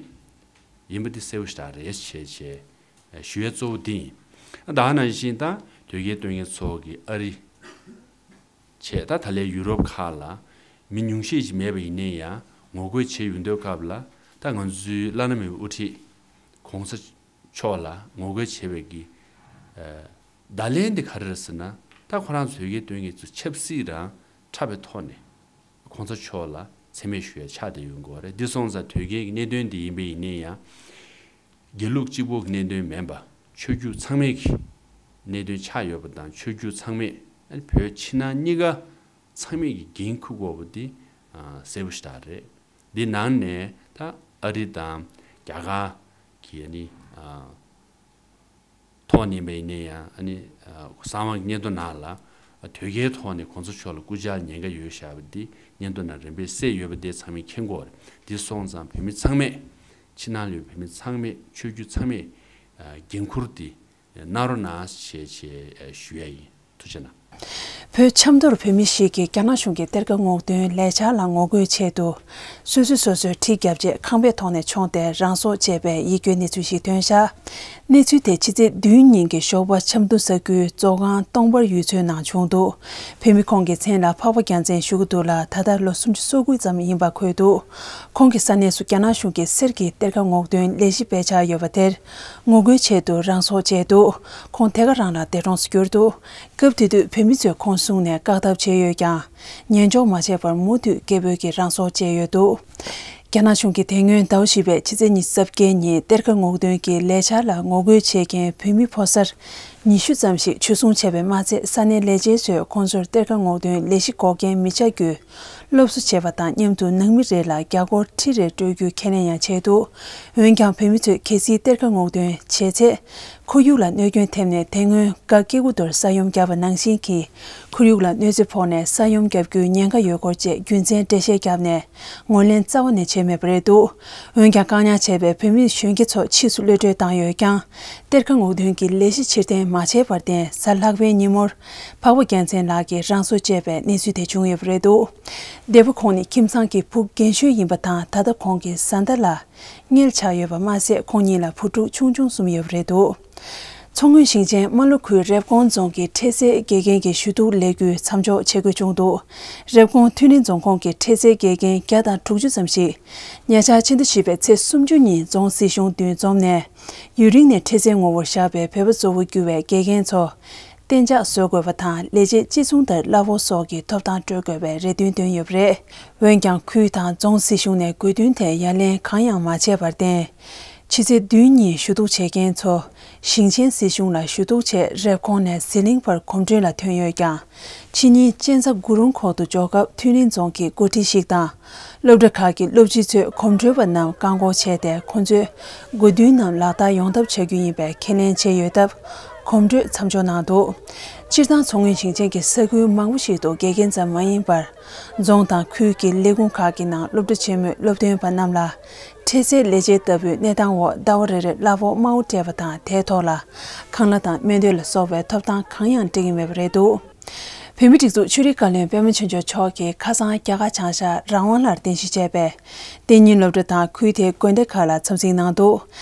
ཡིན་པ་འདི་གསལ་པོ་ཞེ་དྲག་རེད་ཅེས་ཅེས་ཞུ་ཡ་གཙོ་བོ་འདི་ཡིན། ད་ག་ནང་བཞིན་ད་དོལ་རྒྱལ་ལྟས་ངན་ཚོ་གི་ཨ་རི་བྱས། ད་ད་ལན་ཡུ་རོབ་ཁག་ལ་མི་ཉུང་ཤས་ཅིག་མེད་པ་ཡིན་ནའི་ཡང་ངོ་རྒོལ་བྱས་ཡོང་དུས་སྐབས་ལ། ད་ང་ཚོའི་བླ་ན་མེད་པའི་དབུ་ཁྲིད་གོང་ས་མཆོག་ལ་ངོ་རྒོལ་བྱས་པའི་གི་ཨ་བརྡ་ལན་དེ་ག་རེ་རེད་ཟེར་ན། ད་ཁོ་རང་ཚོ་དོལ་རྒྱལ་ལྟས་ངན་ཚོ་ཆབ་སྲིད་རང་འཁྲབ་པའི་ཐོག་ནས་གོང་ས་མཆོག་ལ་མཚན་སྨད་ཞུ་ཡ་ཆགས་བསྡད་ཡོང་གི་ཡོད་རེད། འདི་སོང་ཙང་དོལ་རྒྱལ་གྱི་གནད་དོན་འདི་ཡིན་པ་ཡིན་ནའི་ཡང་། དགེ་ལུགས་གཅིག་པོ་གི་གནད་དོན་མིན་པ། ཆོས་བརྒྱུད་ཚང་མས་ཀྱི་གནད་དོན་ཆགས་ཡོད་པ་དང་། ཆོས་བརྒྱུད་ཚང་མས་ཨ་ནི་བོད་ཕྱི་ནང་གཉིས་ཀ་ཚང་མས་ཀྱི་འགན་འཁུར་དགོས་པ་འདི་ཨ་གསལ་པོ་ཞེ་དྲག་རེད། འདི་ནང་ནས་ད་ཨ་རི་དང་རྒྱ་གར་གྱི་ཨ་ནི་ཨ་ཐོག་ནས་ཡིན་པ་ཡིན་ནའི་ཡང་། ཨ་ནི་ཨ་གསང་བ་གི་སྙན་ཐོ་ནང་ལ་ཨ་དོལ་རྒྱལ་ཐོག་ནས་གོང་ས་མཆོག་ལ་སྐུ་ཕྱྭ་ཉེན་ཁ་ཡོད་བཞག་པ་འདི་སྙན་ཐོ་ནང་རིམ་པས་གསལ་ཡོད་པ་དེ་ཚང་མས་མཁྱེན་གྱི་ཡོད་རེད། འདི་སོང་ཙང་བོད་མི་ཚང་མས། ཕྱི་ནང་ལ་ཡོད་བོད་མི་ཚང་མས། ཆོས་བརྒྱུད་ཚང་མས་ཨ་འགན་འཁུར་དེ་གནང་རོགས་གནང་ཞེས་ཞེས་ཞུ་ཡ་ཡིན། ཐུགས་རྗེ་གནང་། བོད་ཆབ་མདོར་བོད་མི་ཞིག་གིས་རྒྱ་ནག་གཞུང་གི་གཏེར་ཁ་སྔོག་འདོན་ལས་འཆར་ལ་ངོ་རྒོལ་ཆེད་དུ། སོ་སོས་སོ་སོའི་གྲི་བརྒྱབ་རྗེས་ཁང་པའི་ཐོག་ནས་མཆོངས་ཏེ་རང་སྲོག་བཅད་པའི་ཡིད་སྐྱོའི་གནས་ཚུལ་ཞིག་ཐོན་བཞག་གནས་ཚུལ་དེ་ཕྱི་ཚེས་བདུན་ཉིན་གྱི་ཞོགས་པ་ཆབ་མདོ་ས་ཁུལ་མཛོ་སྒང་སྟོང་པར་ཡུལ་ཚོའི་ནང་བྱུང་འདུག་བོད་མི་ཁོང་གི་མཚན་ལ་འཕགས་པ་རྒྱལ་མཚན་ཞུ་གི་འདུག་ལ། ད་ལྟ་ལོ་སུམ་ཅུ་སོ་དགུ་ཙམ་ཡིན་པ་འཁོད་འདུག་ཁོང་གིས་ས་གནས་སུ་རྒྱ་ནག་གཞུང་གི་གསེར་གྱི་གཏེར་ཁ་སྔོག་འདོན་ལས་གཞི་སྤེལ་འཆར་ཡོད་པ་དེར་ངོ་རྒོལ་ཆེད་དུ་རང་སྲོག་བཅད་འདུག་ཁོང་དེ་ག་རང་ལ་འདས་གྲོངས་སུ་གྱུར་འདུག་སྐབས་དེ་དུས་བོད་མི་ཚོས་ཁོང་བཟུང་ནས་བཀག་ཐབས་བྱས་ཡོད་ཀྱང་། ཉན་འཇོག་མ་བྱས་པར་མུ་མཐུད་སྐད་འབོད་ཀྱིས་རང་སྲོག་བཅད་ཡོད་འདུག་རྒྱ་ནག་གཞུང་གིས་དེ་སྔོན་ཟླ་བ་བཞི་པའི་ཕྱི་ཚེས་ཉི་ཤུ་རྩ་བརྒྱད་ཉིན་གཏེར་ཁ་སྔོག་འདོན་གྱི་ལས་འཆར་ལ་ངོ་རྒོལ་བྱེད་མཁན་བོད་མི་ཕོ་གསར་ཉི་ཤུ་ཙམ་ཞིག་འཇུ་བཟུང་བྱས་པས་མ་ཚད། ས་གནས་ལས་བྱེད་ཚོས་ཁོང་ཚོར་གཏེར་ཁ་སྔོག་འདོན་ལས་གཞི་འགོག་རྐྱེན་མི་ཆགས་རྒྱུའི་སློབ་གསོ་བྱས་པ་དང་མཉམ་དུ་ནང་མི་རེ་ལ་རྒྱ་སྒོར་ཁྲི་རེ་སྤྲོད་རྒྱུའི་ཁས་ལེན་ཡང་བྱས་འདུག་འོན་ཀྱང་བོད་མི་ཚོས་གལ་སྲིད་གཏེར་ཁ་སྔོག་འདོན་བྱས་ཚེ། ཁོར་ཡུག་ལ་གནོད་སྐྱོན་ཐེབས་ནས། དེ་སྔོན་སྒ་སྐྱེ་དགུ་མདོར་ས་ཡོམ་བརྒྱབ་པ་ནང་བཞིན་གྱི་ཁོར་ཡུག་ལ་གནོད་འཚེ་ཕོག་ནས་ས་ཡོམ་བརྒྱབ་རྒྱུའི་ཉེན་ཁ་ཡོད་སྐོར་བཅས་རྒྱུ་མཚན་འགྲེལ་བཤད་བརྒྱབ་ནས་ངོས་ལེན་རྩ་བ་ནས་བྱས་མེད་པ་རེད་འདུག་འོན་ཀྱང་། བཀག་ཉར་བྱས་པའི་བོད་མི་གཞོན་སྐྱེས་ཚོ་ཕྱིས་སུ་གློད་བཀྲོལ་བཏང་ཡོད་ཀྱང་། གཏེར་ཁ་སྔོག་འདོན་གྱི་ལས་གཞི་ཕྱིར་འཐེན་མ་བྱས་པར་བརྟེན། གཟའ་ལྷག་པའི་ཉིན་མོར་འཕགས་པ་རྒྱལ་མཚན་ལགས་ཀྱིས་རང་སྲོག་བཅད་པའི་གནས་ཚུལ་དེ་བྱུང་ཡོད་པ་རེད་འདུག་འདས་པོ་ཁོང་ནི་ཁྱིམ་ཚང་གི་བུ་རྒན་གཞོན་ཡིན་པ་དང་། ད་ལྟ་ཁོང་གི་བཟའ་ཟླ་ལ་མངལ་ཆགས་ཡོད་པ་མ་ཟད། ཁོང་གཉིས་ལ་བུ་ཕྲུག་ཆུང་ཆུང་གསུམ་ཡོད་པ་རེད་འདུག་མཚོ་སྔོན་ཞིང་ཆེན་རྨ་ལྷོ་ཁུལ་རེབ་གོང་རྫོང་གི་འཕྲལ་སེལ་དགེ་རྒན་གྱི་ཞུ་གཏུག་ལས་འགུལ་མཚམས་འཇོག་བྱེད་དགོས་བྱུང་འདུག་རེབ་གོང་མཐུན་སྒྲིལ་རྫོང་ཁོངས་ཀྱི་འཕྲལ་སེལ་དགེ་རྒན་བརྒྱ་དང་དྲུག་ཅུ་ཙམ་ཞིག་ཉེ་ཆར་ཕྱི་ཟླ་བཞི་པའི་ཚེས་སུམ་ཅུ་ཉིན་རྫོང་སྲིད་གཞུང་མདུན་འཛོམས་ནས། ཡུན་རིང་ནས་འཕྲལ་སེལ་ངོ་བོར་བཞག་པའི་བོད་པ་གཙོ་བོ་གྱུར་བའི་དགེ་རྒན་ཚོ། གཏན་འཇགས་བཟོ་དགོས་པ་དང་ལས་བྱེད་གཅིག་མཚུངས་ལྟར་གླ་ཕོགས་སོགས་ཀྱི་ཐོབ་ཐང་སྤྲོད་དགོས་པའི་རེ་འདུན་བཏོན་ཡོད་པ་རེད། འོན་ཀྱང་ཁུལ་དང་རྫོང་སྲིད་གཞུང་ནས་དགོས་འདུན་དེ་ཡ་ལན་གང་ཡང་མ་བྱས་པར་བརྟེན། ཕྱི་ཚེས་བདུན་ཉིན་ཞུ་གཏུག་བྱེད་མཁན་ཚོ་ཞིང་ཆེན་སྲིད་གཞུང་ལ་ཞུ་གཏུག་ཆེད་རེབ་གོང་ནས་ཟི་ལིང་བར་གོམ་བགྲོད་ལ་ཐོན་ཡོད་ཀྱང་། ཕྱི་ཉིན་གཅན་ཚ་དགུ་རུང་ཁོག་ཏུ་འབྱོར་སྐབས་ཐུན་རིན་རྫོང་གི་འགོ་ཁྲིད་ཞིག་དང་། སློབ་གྲྭ་ཁག་གི་སློབ་སྤྱི་ཚོས་གོམ་བགྲོད་པ་རྣམས་བཀག་འགོག་བྱས་ཏེ་ཁོང་ཚོས་དགོས་འདུན་རྣམས་ལག་བསྟར་ཡོང་ཐབས་བྱ་རྒྱུ་ཡིན་པའི་ཁས་ལེན་བྱས་ཡོད་སྟབས། གོམ་བགྲོད་མཚམས་འཇོག་གནང་འདུག་སྤྱིར་བཏང་མཚོ་སྔོན་ཞིང་ཆེན་གྱི་ས་ཁུལ་མང་པོ་ཞིག་ཏུ་དགེ་རྒན་ཙམ་མ་ཡིན་པར། རྫོང་དང་ཁུལ་གྱི་ལས་ཁུངས་ཁག་གི་ནང་སློབ་གྲྭ་ཆེན་མོའི་སློབ་སྟོན་པ་རྣམས་ལ། འཕྲལ་སེལ་ལས་བྱེད་ལྟ་བུའི་གནས་སྟངས་འོག་ཟླ་བ་རེ་རེར་གླ་ཕོགས་དམའ་བོ་སྤྲད་པ་དང་དེའི་ཐོག་ལ། ཁང་གླ་དང་སྨན་དོན་ལ་སོགས་པའི་ཐོབ་ཐང་གང་ཡང་སྤྲད་ཀྱི་མེད་པ་རེད་འདུག་བོད་མིའི་སྒྲིག་འཛུགས་ཆོས་རིག་བཀའ་བློན་པད་མ་ཆོས་འབྱོར་མཆོག་གིས་ཁ་སང་རྒྱ་གར་བྱང་ཤར་རང་དབང་ལར་རྟེན་གཞི་བྱས་པའི་གཏན་ཉིན་སློབ་གྲྭ་དང་ཁུལ་དེའི་དགོན་སྡེ་ཁག་ལ་འཚམས་གཟིགས་གནང་འདུག་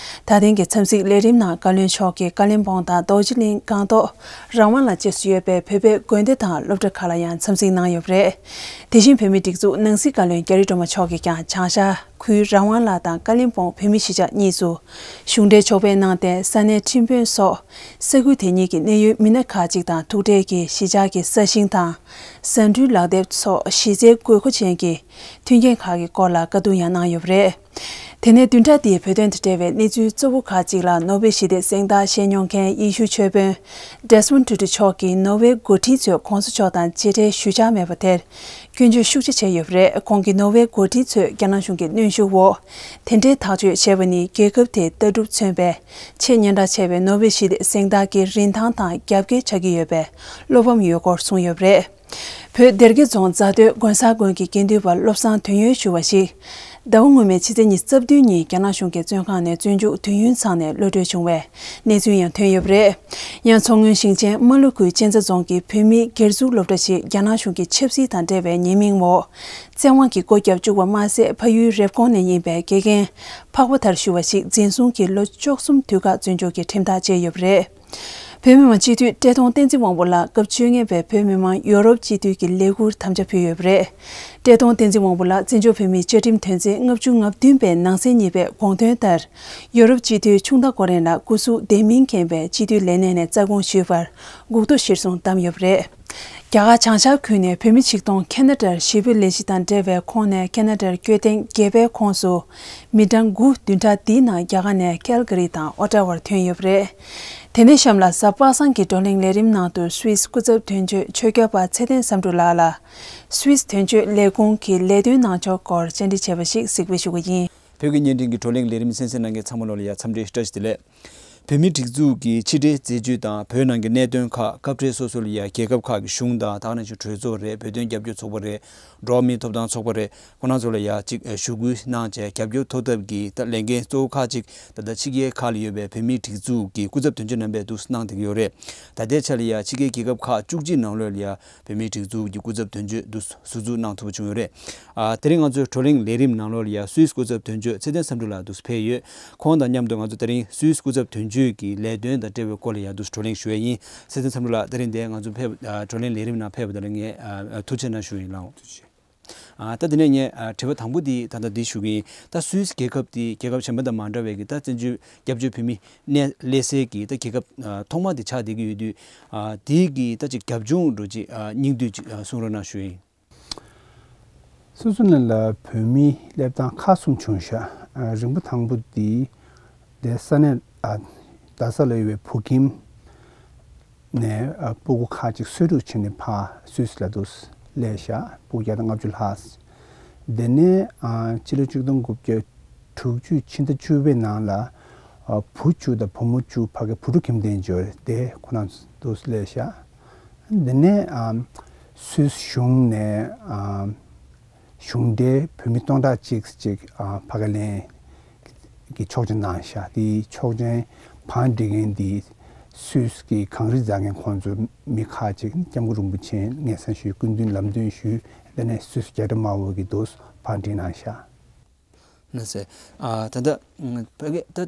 ད་ཐེངས་ཀྱི་འཚམས་གཟིགས་ལས་རིམ་ནང་བཀའ་བློན་མཆོག་གིས་ཀ་ལིམ་པོང་དང་རྡོ་རྗེ་གླིང་སྒང་ཏོག་རང་དབང་ལ་བཅས་སུ་ཡོད་པའི་བོད་པའི་དགོན་སྡེ་དང་སློབ་གྲྭ་ཁག་ལ་ཡང་འཚམས་གཟིགས་གནང་ཡོད་པ་རེད། དེ་བཞིན་བོད་མིའི་སྒྲིག་འཛུགས་ནང་སྲིད་བཀའ་བློན་རྒྱ་རི་སྒྲོལ་མ་མཆོག་གིས་ཀྱང་བྱང་ཤར། ཁུལ་རང་དབང་ལ་དང་ཀ་ལིམ་པོང་བོད་མི་གཞིས་ཆགས་གཉིས་སུ་གཞུང་འབྲེལ་ཕྱོགས་ཕེབས་གནང་སྟེ་ས་གནས་ཁྲིམས་དཔོན་སོགས་ས་ཁུལ་དེ་གཉིས་ཀྱི་གནད་ཡོད་མི་སྣ་ཁག་ཅིག་དང་ཐུག་འཕྲད་ཀྱིས་གཞིས་ཆགས་ཀྱི་ས་ཞིང་དང་ཟ་འབྲུའི་ལག་དེབ་སོགས་གཞི་རྩའི་དགོས་མཁོ་ཅན་གྱི་མཐུན་རྐྱེན་ཁག་གི་སྐོར་ལ་བཀའ་བསྡུར་ཡང་གནང་ཡོད་པ་རེད། དེ་ནས་བདུན་ཕྲག་འདིའི་བོད་དོན་དང་འབྲེལ་བའི་གནས་ཚུལ་གཙོ་བོ་ཁག་ཅིག་ལ་ནོ་བེལ་ཞི་བདེའི་གཟེངས་རྟགས་བཞེས་མྱོང་མཁན་ཡེ་ཤུ་ཆོས་དཔོན་ཌེ་སི་མོན་ཊུ་ཊུ་མཆོག་གིས་ནོར་ཝེ་འགོ་ཁྲིད་ཚོས་གོང་ས་མཆོག་དང་མཇལ་འཕྲད་ཞུ་འཆར་མེད་པ་དེར་སྐྱོན་བརྗོད་ཤུགས་ཆེ་བྱས་ཡོད་པ་རེད། ཁོང་གིས་ནོར་ཝེ་འགོ་ཁྲིད་ཚོས་རྒྱ་ནག་གཞུང་གི་གནོན་ཤུགས་འོག་དེ་འདྲའི་ཐག་གཅོད་བྱས་པ་ནི་རྒྱལ་ཁབ་དེའི་ལྟ་གྲུབ་མཚོན་པའི་ཆེས་སྙན་གྲགས་ཆེ་བའི་ནོར་ཝེ་ཞི་བདེ་གཟེངས་རྟགས་ཀྱི་རིན་ཐང་དང་རྒྱབ་འགལ་ཆགས་ཀྱི་ཡོད་པའི་བློ་ཕམ་ཡོད་སྐོར་གསུངས་ཡོད་པ་རེད། བོད་སྡེ་དགེ་རྫོང་རྫ་སྟོད་དགོན་གསར་དགོན་གྱི་དགེ་འདུན་པར་བློ་བཟང་དོན་ཡོད་ཞུ་བ་ཞིག་ཟླ་བ་སྔོན་མའི་ཕྱི་ཚེས་ཉི་ཤུ་རྩ་བདུན་ཉིན་རྒྱ་ནག་གཞུང་གི་བཙོན་ཁང་ནས་བཙོན་འཇུག་དུས་ཡུན་ཚང་ནས་གློད་གྲོལ་བྱུང་བའི་གནས་ཚུལ་ཡང་ཐོན་ཡོད་པ་རེད། ཡང་མཚོ་སྔོན་ཞིང་ཆེན་རྨ་ལྷོ་ཁུལ་གཅན་ཚ་རྫོང་གི་བོད་མིའི་སྒེར་ཚུགས་སློབ་གྲྭ་ཞིག་རྒྱ་ནག་གཞུང་གི་ཆབ་སྲིད་དང་འབྲེལ་བའི་ཉེས་མིང་འོག་བཙན་དབང་གིས་སྒོ་བརྒྱབ་བཅུག་པ་མ་ཟད། ཕ་ཡུལ་རེབ་གོང་ནས་ཡིན་པའི་དགེ་རྒན་འཕགས་པ་ཐར་ཞུ་བ་ཞིག་འཛིན་བཟུང་གིས་ལོ་བཅུ་གསུམ་དུས་བཀག་བཙོན་འཇུག་གི་ཁྲིམས་ཐག་བཅད་ཡོད་པ་རེད། བོད་མི་མང་སྤྱི་འཐུས་བཀྲས་མཐོང་བསྟན་འཛིན་དབང་པོ་ལགས་སྐབས་བཅོ་ལྔ་པའི་བོད་མི་མང་ཡོ་རོབ་སྤྱི་འཐུས་ཀྱི་ལས་ཁུར་དམ་བཅའ་ཕུལ་ཡོད་པ་རེད། བཀྲས་མཐོང་བསྟན་འཛིན་དབང་པོ་ལགས་བཙན་བྱོལ་བོད་མིའི་བཅའ་ཁྲིམས་དོན་ཚན་ལྔ་བཅུ་ང་བདུན་པའི་ནང་གསེས་གཉིས་པའི་དགོངས་དོན་ལྟར། ཡོ་རོབ་སྤྱི་འཐུས་ཆུང་མཐའ་ཀོ་རེན་ལ་སྐུ་གཟུགས་བདེ་མིན་རྐྱེན་པས་སྤྱི་འཐུས་ལས་གནས་ནས་རྩ་དགོངས་ཞུས་པར་སྒུག་ཐོ་གཞིར་བཟུང་བདམས་ཡོད་པ་རེད། རྒྱ་གར་བྱང་ཤར་ཁུལ་ནས་བོད་མི་ཆིག་སྟོང་ཁེ་ན་ཌར་ཞི་བའི་ལས་གཞི་དང་འབྲེལ་བའི་ཁོངས་ནས་ཁེ་ན་ཌར་སྐྱོད་ཐེངས་བརྒྱད་པའི་ཁོངས་སུ། མི་གྲངས་དགུ་བདུན་ཕྲག་འདིའི་ནང་རྒྱ་གར་ནས་ཀལ་ག་རི་དང་ཨོ་ཊ་ཝར་ཐོན་ཡོད་པ་རེད། དེ་ནས་གཤམ་ལ་གཟའ་པ་སངས་ཀྱི་བགྲོ་གླེང་ལས་རིམ་ནང་དུ་སུད་སི་སྐུ་ཚབ་དོན་གཅོད་ཆོས་སྐྱོབ་པ་ཚེ་བརྟན་བསམ་གྲུབ་ལགས་ལ། སུད་སི་དོན་གཅོད་ལས་ཁུངས་ཀྱི་ལས་དོན་གནང་ཕྱོགས་སྐོར་བཅར་འདྲི་བྱས་པ་ཞིག་གཟིགས་འབུལ་ཞུ་གི་ཡིན། བོད་ཀྱི་བརྙན་འཕྲིན་གྱི་བགྲོ་གླེང་ལས་རིམ་གསན་གཟིགས་གནང་མཁན་ཚང་མ་ལོ་ལ་ཡ་འཚམས་འདྲི་བཀྲ་ཤིས་བདེ་ལེགས། བོད་མིའི་སྒྲིག་འཛུགས་ཀྱི་ཕྱི་འབྲེལ་མཛད་ཇུས་དང་བོད་ནང་གི་གནད་དོན་ཁག་སྐབས་འཕྲལ་སོ་སོ་ལ་ཡ་རྒྱལ་ཁབ་ཁག་གི་གཞུང་དང་ད་ག་ནང་བཞིན་གྲོས་ཚོགས་རེད། བོད་དོན་རྒྱབ་སྐྱོར་ཚོགས་པ་རེད། འགྲོ་བ་མིའི་ཐོབ་ཐང་ཚོགས་པ་རེད། ཁོང་རྣམ་ཚོ་ལ་ཡ་གཅིག་ཞུ་སྐུལ་གནང་བྱས་རྒྱབ་སྐྱོར་ཐོབ་ཐབས་ཀྱི་ད་ལས་འགན་གཙོ་བོ་ཁག་ཅིག་ད་ལྟ་ཕྱི་རྒྱལ་ཁག་ལ་ཡོད་པའི་བོད་མིའི་སྒྲིག་འཛུགས་ཀྱི་སྐུ་ཚབ་དོན་གཅོད་རྣམ་པས་འདུག་གནང་བསྡད་ཀྱི་ཡོད་རེད། ད་ལྟའི་ཆ་ལ་ཡ་ཕྱི་རྒྱལ་རྒྱལ་ཁབ་ཁག་བཅུ་གཅིག་ནང་ལོགས་ལ་ཡ་བོད་མིའི་སྒྲིག་འཛུགས་ཀྱི་སྐུ་ཚབ་དོན་གཅོད་འདུག་ཟུར་འཛུགས་གནང་ཐུབ་པ་བྱུང་ཡོད་རེད། ཨ་དེ་རིང་ང་ཚོའི་བགྲོ་གླེང་ལས་རིམ་ནང་ལོགས་ལ་ཡ་སུད་སི་སྐུ་ཚབ་དོན་གཅོད་ཚེ་བརྟན་བསམ་གྲུབ་ལགས་འདུག་ཕེབས་ཡོད། ཁོང་དང་མཉམ་དུ་ང་ཚོ་དེ་རིང་སུད་སི་སྐུ་ཚབ་དོན་གཅོད་ཀྱི་ལས་དོན་དང་འབྲེལ་བའི་སྐོར་ལ་ཡ་འདུག་བགྲོ་གླེང་ཞུ་ཡ་ཡིན། ཚེ་བརྟན་བསམ་གྲུབ་ལགས་དེ་རིང་འདིར་ང་ཚོ་ཕེབས་ཨ་བགྲོ་གླེང་ལས་རིམ་ནང་ཕེབས་པ་དེ་ལ་ངས་ཨ་ཐུགས་རྗེ་གནང་ཞུ་ཡིན་ལགས། ཐུགས་རྗེ་ཆེ། ཨ་ད་དེ་ནས་ངས་ཨ་དྲི་བ་དང་པོ་འདི་ད་ལྟ་འདི་ཞུ་གི་ཡིན། ད་སུད་སི་རྒྱལ་ཁབ་འདི་རྒྱལ་ཁབ་གཞན་པ་དང་མ་འདྲ་བའི་གི་ད་བཙན་བྱོལ་སྐྱབས་བཅོལ་བོད་མི་གནས་སླེབས་སའི་གི་ད་རྒྱལ་ཁབ་ཨ་ཐོག་མ་དེ་ཆགས་བསྡད་ཀྱི་ཡོད་དུས། ཨ་དེའི་གི་ད་ཅིག་རྒྱབ་ལྗོངས་འདྲ་ཅིག་ཨ་སྙིང་བསྡུས་ཅིག་ཨ་གསུང་རོགས་གནང་ཞུ་ཡིན། སོ་སོ་ནང་ལ་བོད་མི་སླེབས་སྟངས་ཁག་གསུམ་བྱུང་ཤག་ཨ་རིམ་པ་དང་པོ་འདི་དེ་ས་གནས་ཨ་རྡ་ས་ལ་ཡོད་པའི་བོད་ཁྱིམ་ནས་ཨ་སྤུ་གུ་ཁག་ཅིག་གསོས་ཕྲུག་བྱས་ནས་ཕར་སུད་སི་ལ་འདུག་སླེབས་ཤག་སྤུ་གུ་བརྒྱ་དང་ལྔ་བཅུ་ལྷག་དེ་ནས་ཨ་ཕྱི་ལོ་ཆིག་སྟོང་དགུ་བརྒྱ་དྲུག་ཅུ་ཕྱི་ཟླ་བཅུ་པའི་ནང་ལ་ཨ་བུ་བཅུ་དང་བུ་མོ་བཅུ་ཕ་གི་བུ་ཕྲུག་ཁྱིམ་སྡེ་འབྱོར་དེ་ཁོ་རང་འདུག་སླེབས་ཤག་དེ་ནས་ཨ་སུད་སི་གཞུང་ནས་ཨ་གཞུང་འབྲེལ་བོད་མི་སྟོང་ཕྲག་གཅིག་ཅིག་ཨ་ཕ་གི་ལེན་གྱི་ཆོག་མཆན་གནང་ཤག་དེའི་ཆོག་མཆན་བང་སྒྲིག་མཁན་དེ་སུད་སི་གི་གངས་རི་འཛེག་མཁན་ཁོང་ཚོ་མི་ཁག་ཅིག་སྐྱབས་མགོན་རིན་པོ་ཆེ་མངོན་གསལ་ཞུས་སྐུ་མདུན་ལམ་སྟོན་ཞུས། དེ་ནས་སུད་སི་རྒྱ་རིགས་དམར་པོ་གི་དུས་བང་སྒྲིག་གནང་ཤག་ན་ཟེར། ཨ་ད་ལྟ་ཕ་གི་ད་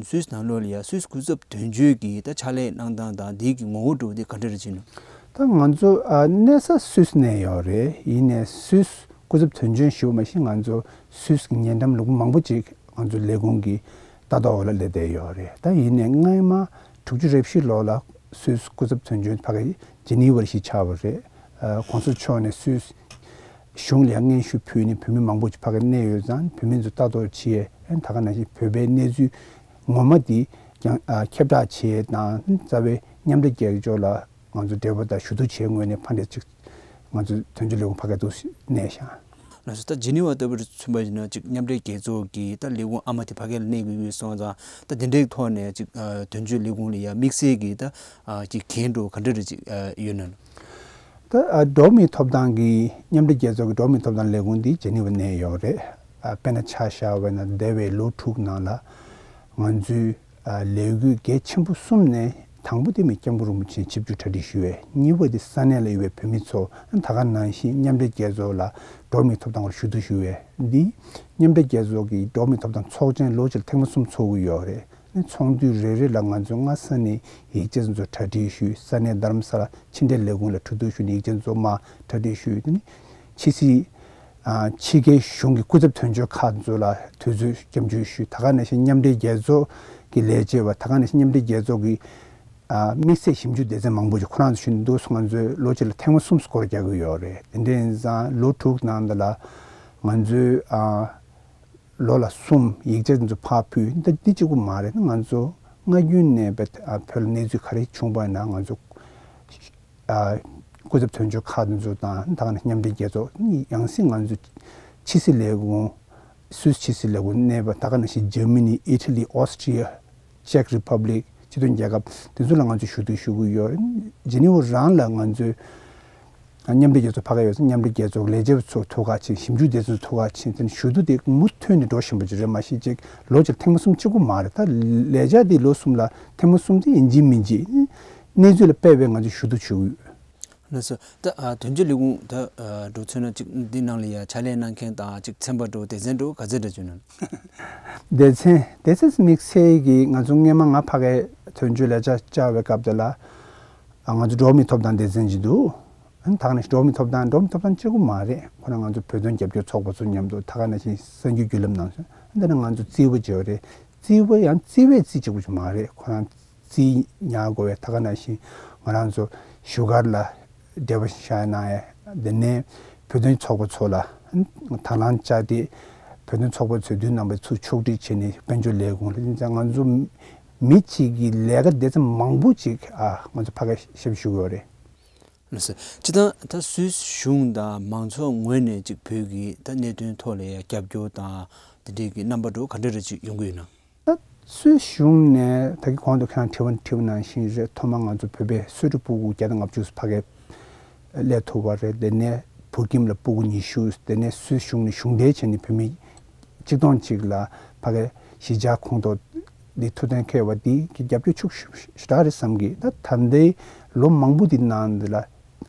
སུད་སི་ནང་ལོགས་ལ་ཡ་སུད་སི་སྐུ་ཚབ་དོན་གཅོད་ཀྱི་ད་ཕྱག་ལས་གནང་སྟངས་དང་དེའི་གི་ངོ་བོ་འདྲ་བོ་དེ་ག་འདྲ་རེད་ཅེ་ན། ད་ང་ཚོ་ཨ་གནས་ས་སུད་སི་ནས་ཡོད་རེད། ཡིན་ནའི་སུད་སི་སྐུ་ཚབ་དོན་གཅོད་ཞུ་བ་མ་གཏོགས་ང་ཚོ་སུད་སི་གི་ཉེ་འགྲམ་ལུང་པ་མང་པོ་ཅིག་ང་ཚོ་ལས་ཁུངས་ཀྱི་ལྟ་རྟོག་འོག་ལ་སླེབས་བསྡད་ཡོད་རེད། ད་ཡིན་ནའི་སྔ་མ་དྲུག་ཅུ་རེ་བཞི་ལོ་ལ་ སུད་སི་སྐུ་ཚབ་དོན་གཅོད་ཕ་གི་ཇི་ནི་ཝར་ཞིག་ཆགས་པ་རེད། ཨ་གོང་ས་མཆོག་ནས་སུད་སི་གཞུང་ལ་སྙན་ཞུ་ཕུལ་ནས་བོད་མི་མང་པོ་ཅིག་ཕ་གི་གནས་ཡོད་ཙང་བོད་མི་ཚོ་ལྟ་རྟོག་བྱས། ཨ་ད་ག་ནང་བཞིན་བོད་པའི་གནས་ཚུལ་ངོ་མ་འདི་ཀྱང་ཨ་ཁྱབ་བསྒྲགས་བྱས་དང་རྩ་བའི་མཉམ་འབྲེལ་རྒྱལ་ཚོགས་ལ་ང་ཚོ་འབྲེལ་བ་དང་ཞུ་གཏུག་བྱས་ངོས་ནས་ཕར་འདྲ་ཅིག་ང་ཚོ་དོན་གཅོད་ལས་ཁུངས་ཕ་གི་འདུག་གནས་ཤག་ལགས་སོ། ད་ཇི་ནི་ཝ་ལྟ་བུར་མཚོན་པ་ཡིན་ན་ཅིག་མཉམ་འབྲེལ་རྒྱལ་ཚོགས་ཀྱི་ད་ལས་ཁུངས་ཨ་མ་དེ་ཕ་གི་ལ་གནས་དགོས་ཀྱི་སོང་ཙང་ད་དེ་འདྲའི་ཐོག་ནས་ཅིག་ཨ་དོན་གཅོད་ལས་ཁུངས་ལ་ཡ་དམིགས་བསལ་གྱི་ད་ཨ་ཅིག་འགན་འགྲོ་ག་འདྲ་རེ་ཅིག་ཨ་ཡོད་ན། ད་ཨ་འགྲོ་བ་མིའི་ཐོབ་ཐང་གི་མཉམ་འབྲེལ་རྒྱལ་ཚོགས་ཀྱི་འགྲོ་བ་མིའི་ཐོབ་ཐང་ལས་ཁུངས་འདི་ཇི་ནི་ཝ་གནས་ཡོད་རེད། ཨ་དཔེར་ན་ཆ་བཞག་པ་ན་འདས་པའི་ལོ་དྲུག་ནང་ལ་ང་ཚོའི་ཨ་ལས་འགུལ་གལ་ཆེན་པོ་གསུམ་ནས་དང་པོ་དེ་མི་སྐྱབས་མགོན་རིན་པོ་ཆེ་ཆིབས་བསྒྱུར་གྲ་སྒྲིག་ཞུ་བས། གཉིས་པ་དེ་ས་གནས་ལ་ཡོད་པའི་བོད་མི་ཚོ་ད་ག་ནང་བཞིན་མཉམ་འབྲེལ་རྒྱལ་ཚོགས་ལ་འགྲོ་བ་མིའི་ཐོབ་ཐང་སྐོར་ཞུ་གཏུག་ཞུ་བས། འདི་མཉམ་འབྲེལ་རྒྱལ་ཚོགས་ཀྱི་འགྲོ་བ་མིའི་ཐོབ་ཐང་ཚོགས་ཆེན་ལོ་གཅིག་ལ་ཐེངས་མ་གསུམ་ཚོགས་ཀྱི་ཡོད་རེད། ཚོགས་འདུ་རེ་རེ་ལ་ང་ཚོས་སྔ་ས་ནས་ཡིག་ཆ་ཚོ་གྲ་སྒྲིག་ཞུས། ས་གནས་རྡ་རམ་ས་ལ་ཕྱི་འབྲེལ་ལས་ཁུངས་ལ་གྲོས་བསྡུར་ཞུས་ནས་ཡིག་ཆ་ཚོ་མར་གྲ་སྒྲིག་ཞུས། དེ་ནས་ཕྱི་སྲིད་ཨ་ཕྱི་རྒྱལ་གཞུང་གི་སྐུ་ཚབ་དོན་གཅོད་ཁག་ཚོ་ལ་དུས་ཚོད་སྐྱབས་འཇུག་ཞུས། ད་ག་ནང་བཞིན་མཉམ་འབྲེལ་རྒྱལ་ཚོགས་ཀྱི་ལས་བྱེད་པ། ད་ག་ནང་བཞིན་མཉམ་འབྲེལ་རྒྱལ་ཚོགས་ཀྱི་ཨ་དམིགས་བསལ་ཞིབ་འཇུག་སྡེ་ཚན་མང་པོ་ཞིག་ཁོ་རང་ཚོ་ཞུ་འདུག་ང་ཚོས་ལོ་གཅིག་ལ་ཐེངས་མ་གསུམ་སྐོར་རྒྱག་གི་ཡོད་རེད། དེ་འདྲ་ཡིན་ཙང་ལོ་དྲུག་ནང་འདི་ལ་ང་ཚོས་ཨ་ལོ་ལ་གསུམ་ཡིག་ཆ་འདི་ཚོ་ཕར་ཕུལ། འདི་འདི་གཅིག་པུ་མ་རེད། ང་ཚོ་སྔ་རྒྱུན་ནས་བོད་ཨ་བོད་ལ་གནས་ཚུལ་ག་རེ་བྱུང་པ་ཡིན་ན་ང་ཚོ་ཨ་སྐུ་ཚབ་དོན་གཅོད་ཁག་འདི་ཚོ་དང་ད་ག་ནང་མཉམ་འབྲེལ་རྒྱལ་ཚོགས་ཡང་སྲིད་ང་ཚོ་ཕྱི་སྲིད་ལས་ཁུངས་སུད་སི་ཕྱི་སྲིད་ལས་ཁུངས་གནས་པ། ད་ག་ནང་བཞིན་ཇར་མ་ནི། ཨི་ཊ་ལི། ཨོ་སི་ཊི་ཡ། ཅེག་རི་པབ་ལིག། སྤྱི་མཐུན་རྒྱལ་ཁབ་དེ་ཚོ་ལ་ང་ཚོས་ཞུ་གཏུག་ཞུ་གི་ཡོད་རེད། ཇི་ནི་ཝ་རང་ལ་ང་ཚོས་མཉམ་འབྲེལ་རྒྱལ་ཚོགས་ཕ་ག་ཡོད་ཙང་མཉམ་འབྲེལ་རྒྱལ་ཚོགས་ལས་བྱེད་པ་ཚོ་ཐུག་ག་ཕྱིན། ཞིབ་འཇུག་སྡེ་ཚན་ཚོ་ཐུག་ག་ཕྱིན། དེ་ནས་ཞུ་གཏུག་དེ་མུ་མཐུད་ནས་འགྲོ་བཞིན་པ་ཅིག་རེད། མ་གཞི་ཅིག་ལོ་གཅིག་ལ་ཐེངས་མ་གསུམ་གཅིག་པུ་མ་རེད། ད་ལས་བྱ་དེ་ལོ་གསུམ་ལ་ཐེངས་མ་གསུམ་དེ་ཡིན་གཅིག་མིན་གཅིག་གནས་ཚུལ་ལ་དཔག་པའི་ང་ཚོས་ཞུ་གཏུག་ཞུ་གི་ཡོད། ལགས་སོ། ད་ཨ་དོན་གཅོད་ལས་ཁུངས་ད་ཨ་འགྲོ་ཚུལ་ན་ཅིག་འདི་ནང་ལ་ཡ་ཕྱག་ལས་གནང་མཁན་དང་ཅིག་ཚན་པ་འགྲོ་སྡེ་ཚན་འགྲོ་ག་ཚོད་འདྲ་བྱུང་ན། སྡེ་ཚན་སྡེ་ཚན་དམིགས་བསལ་གྱི་ང་ཚོ་སྔས་མ་ང་ཕ་གའི་དོན་གཅོད་ལས་བྱ་བཅར་བའི་སྐབས་དེ་ལ་ཨ་ང་ཚོ་འགྲོ་བ་མིའི་ཐོབ་ཐང་སྡེ་ཚན་ཅིག་འདུག་ཨ་ནི་ད་ག་ནང་བཞིན་འགྲོ་བ་མིའི་ཐོབ་ཐང་འགྲོ་བ་མིའི་ཐོབ་ཐང་གཅིག་པུ་མ་རེད། ཁོ་རང་ང་ཚོ་བོད་དོན་རྒྱབ་སྐྱོར་ཚོགས་པ་ཚོ་མཉམ་དུ་ད་ག་ནང་བཞིན་གསར་འགྱུར་བརྒྱུད་ལམ་ནང་སོང་། འདི་ནི་ང་ཚོ་རྩིས་པ་ཅིག་ཡོད་རེད། རྩིས་པ་ཡང་རྩིས་པའི་རྩིས་གཅིག་པུ་ཅིག་མ་རེད། ཁོ་རང་རྩིས་ཉར་དགོས་པའི་ད་ག་ནང་བཞིན་ང་རང་ཚོ་བཞུགས་སྒར་ལ་འབྲེལ་བ་བཞག་གནང་ཡས། དེ་ནས་བོད་དོན་ཚོགས་པ་ཚོ་ལ་དང་བླངས་བཅར་ཏེ་བོད་དོན་ཚོགས་པ་ཚོས་དུས་ནམ་པའི་ཚུར་ཕྱོགས་སྒྲིག་བྱས་ནས་དཔལ་འབྱོར་ལས་ཁུངས་ལ། ཡིན་ཙང་ང་ཚོ་མི་གཅིག་གི་ལས་ཀ་སྡེ་ཚན་མང་པོ་ཅིག་ཨ་ང་ཚོ་ཕ་ག་ཞབས་ཞུ་གི་ཡོད་རེད། ལགས་སོ། སྤྱིར་བཏང་ད་སུད་སི་གཞུང་དང་མང་ཚོགས་ངོས་ནས་ཅིག་བོད་ཀྱི་ད་གནད་དོན་ཐོག་ལ་ཡ་རྒྱབ་སྐྱོར་དང་དེ་འདྲའི་གི་རྣམ་པ་འགྲོ་ག་འདྲ་རེ་ཅིག་ཡོང་གི་ཡོད་ན། ད་སུད་སི་གཞུང་ནས་ད་གི་གོང་དུ་ཁྱེད་རང་དྲི་བ་དྲིས་པ་ནང་བཞིན་རེད། ཐོག་མར་ང་ཚོ་བོད་པའི་གསོལ་ཁྲི་སྤུ་གུ་བརྒྱ་དང་ལྔ་བཅུ་ཕ་གིར་སླེབས་ཐུབ་པ་རེད། དེ་ནས་བོད་ཁྱིམ་ལ་སྤུ་གུ་ཉི་ཤུ། དེ་ནས་སུད་སི་གཞུང་ནས་གཞུང་འབྲེལ་བྱས་ནས་བོད་མི་གཅིག་སྟོང་གཅིག་ལ་ཕ་གིའི་གཞིས་ཆགས་ཁོངས་གཏོགས་འདི་ཐུགས་གཏན་འཁེལ་བ་འདི་གི་རྒྱབ་སྐྱོར་ཤུགས་ཞེ་དྲག་རེད་བསམ་གི། ད་ད་ལྟའི་ལོ་མང་པོ་འདི་ནང་འདི་ལ་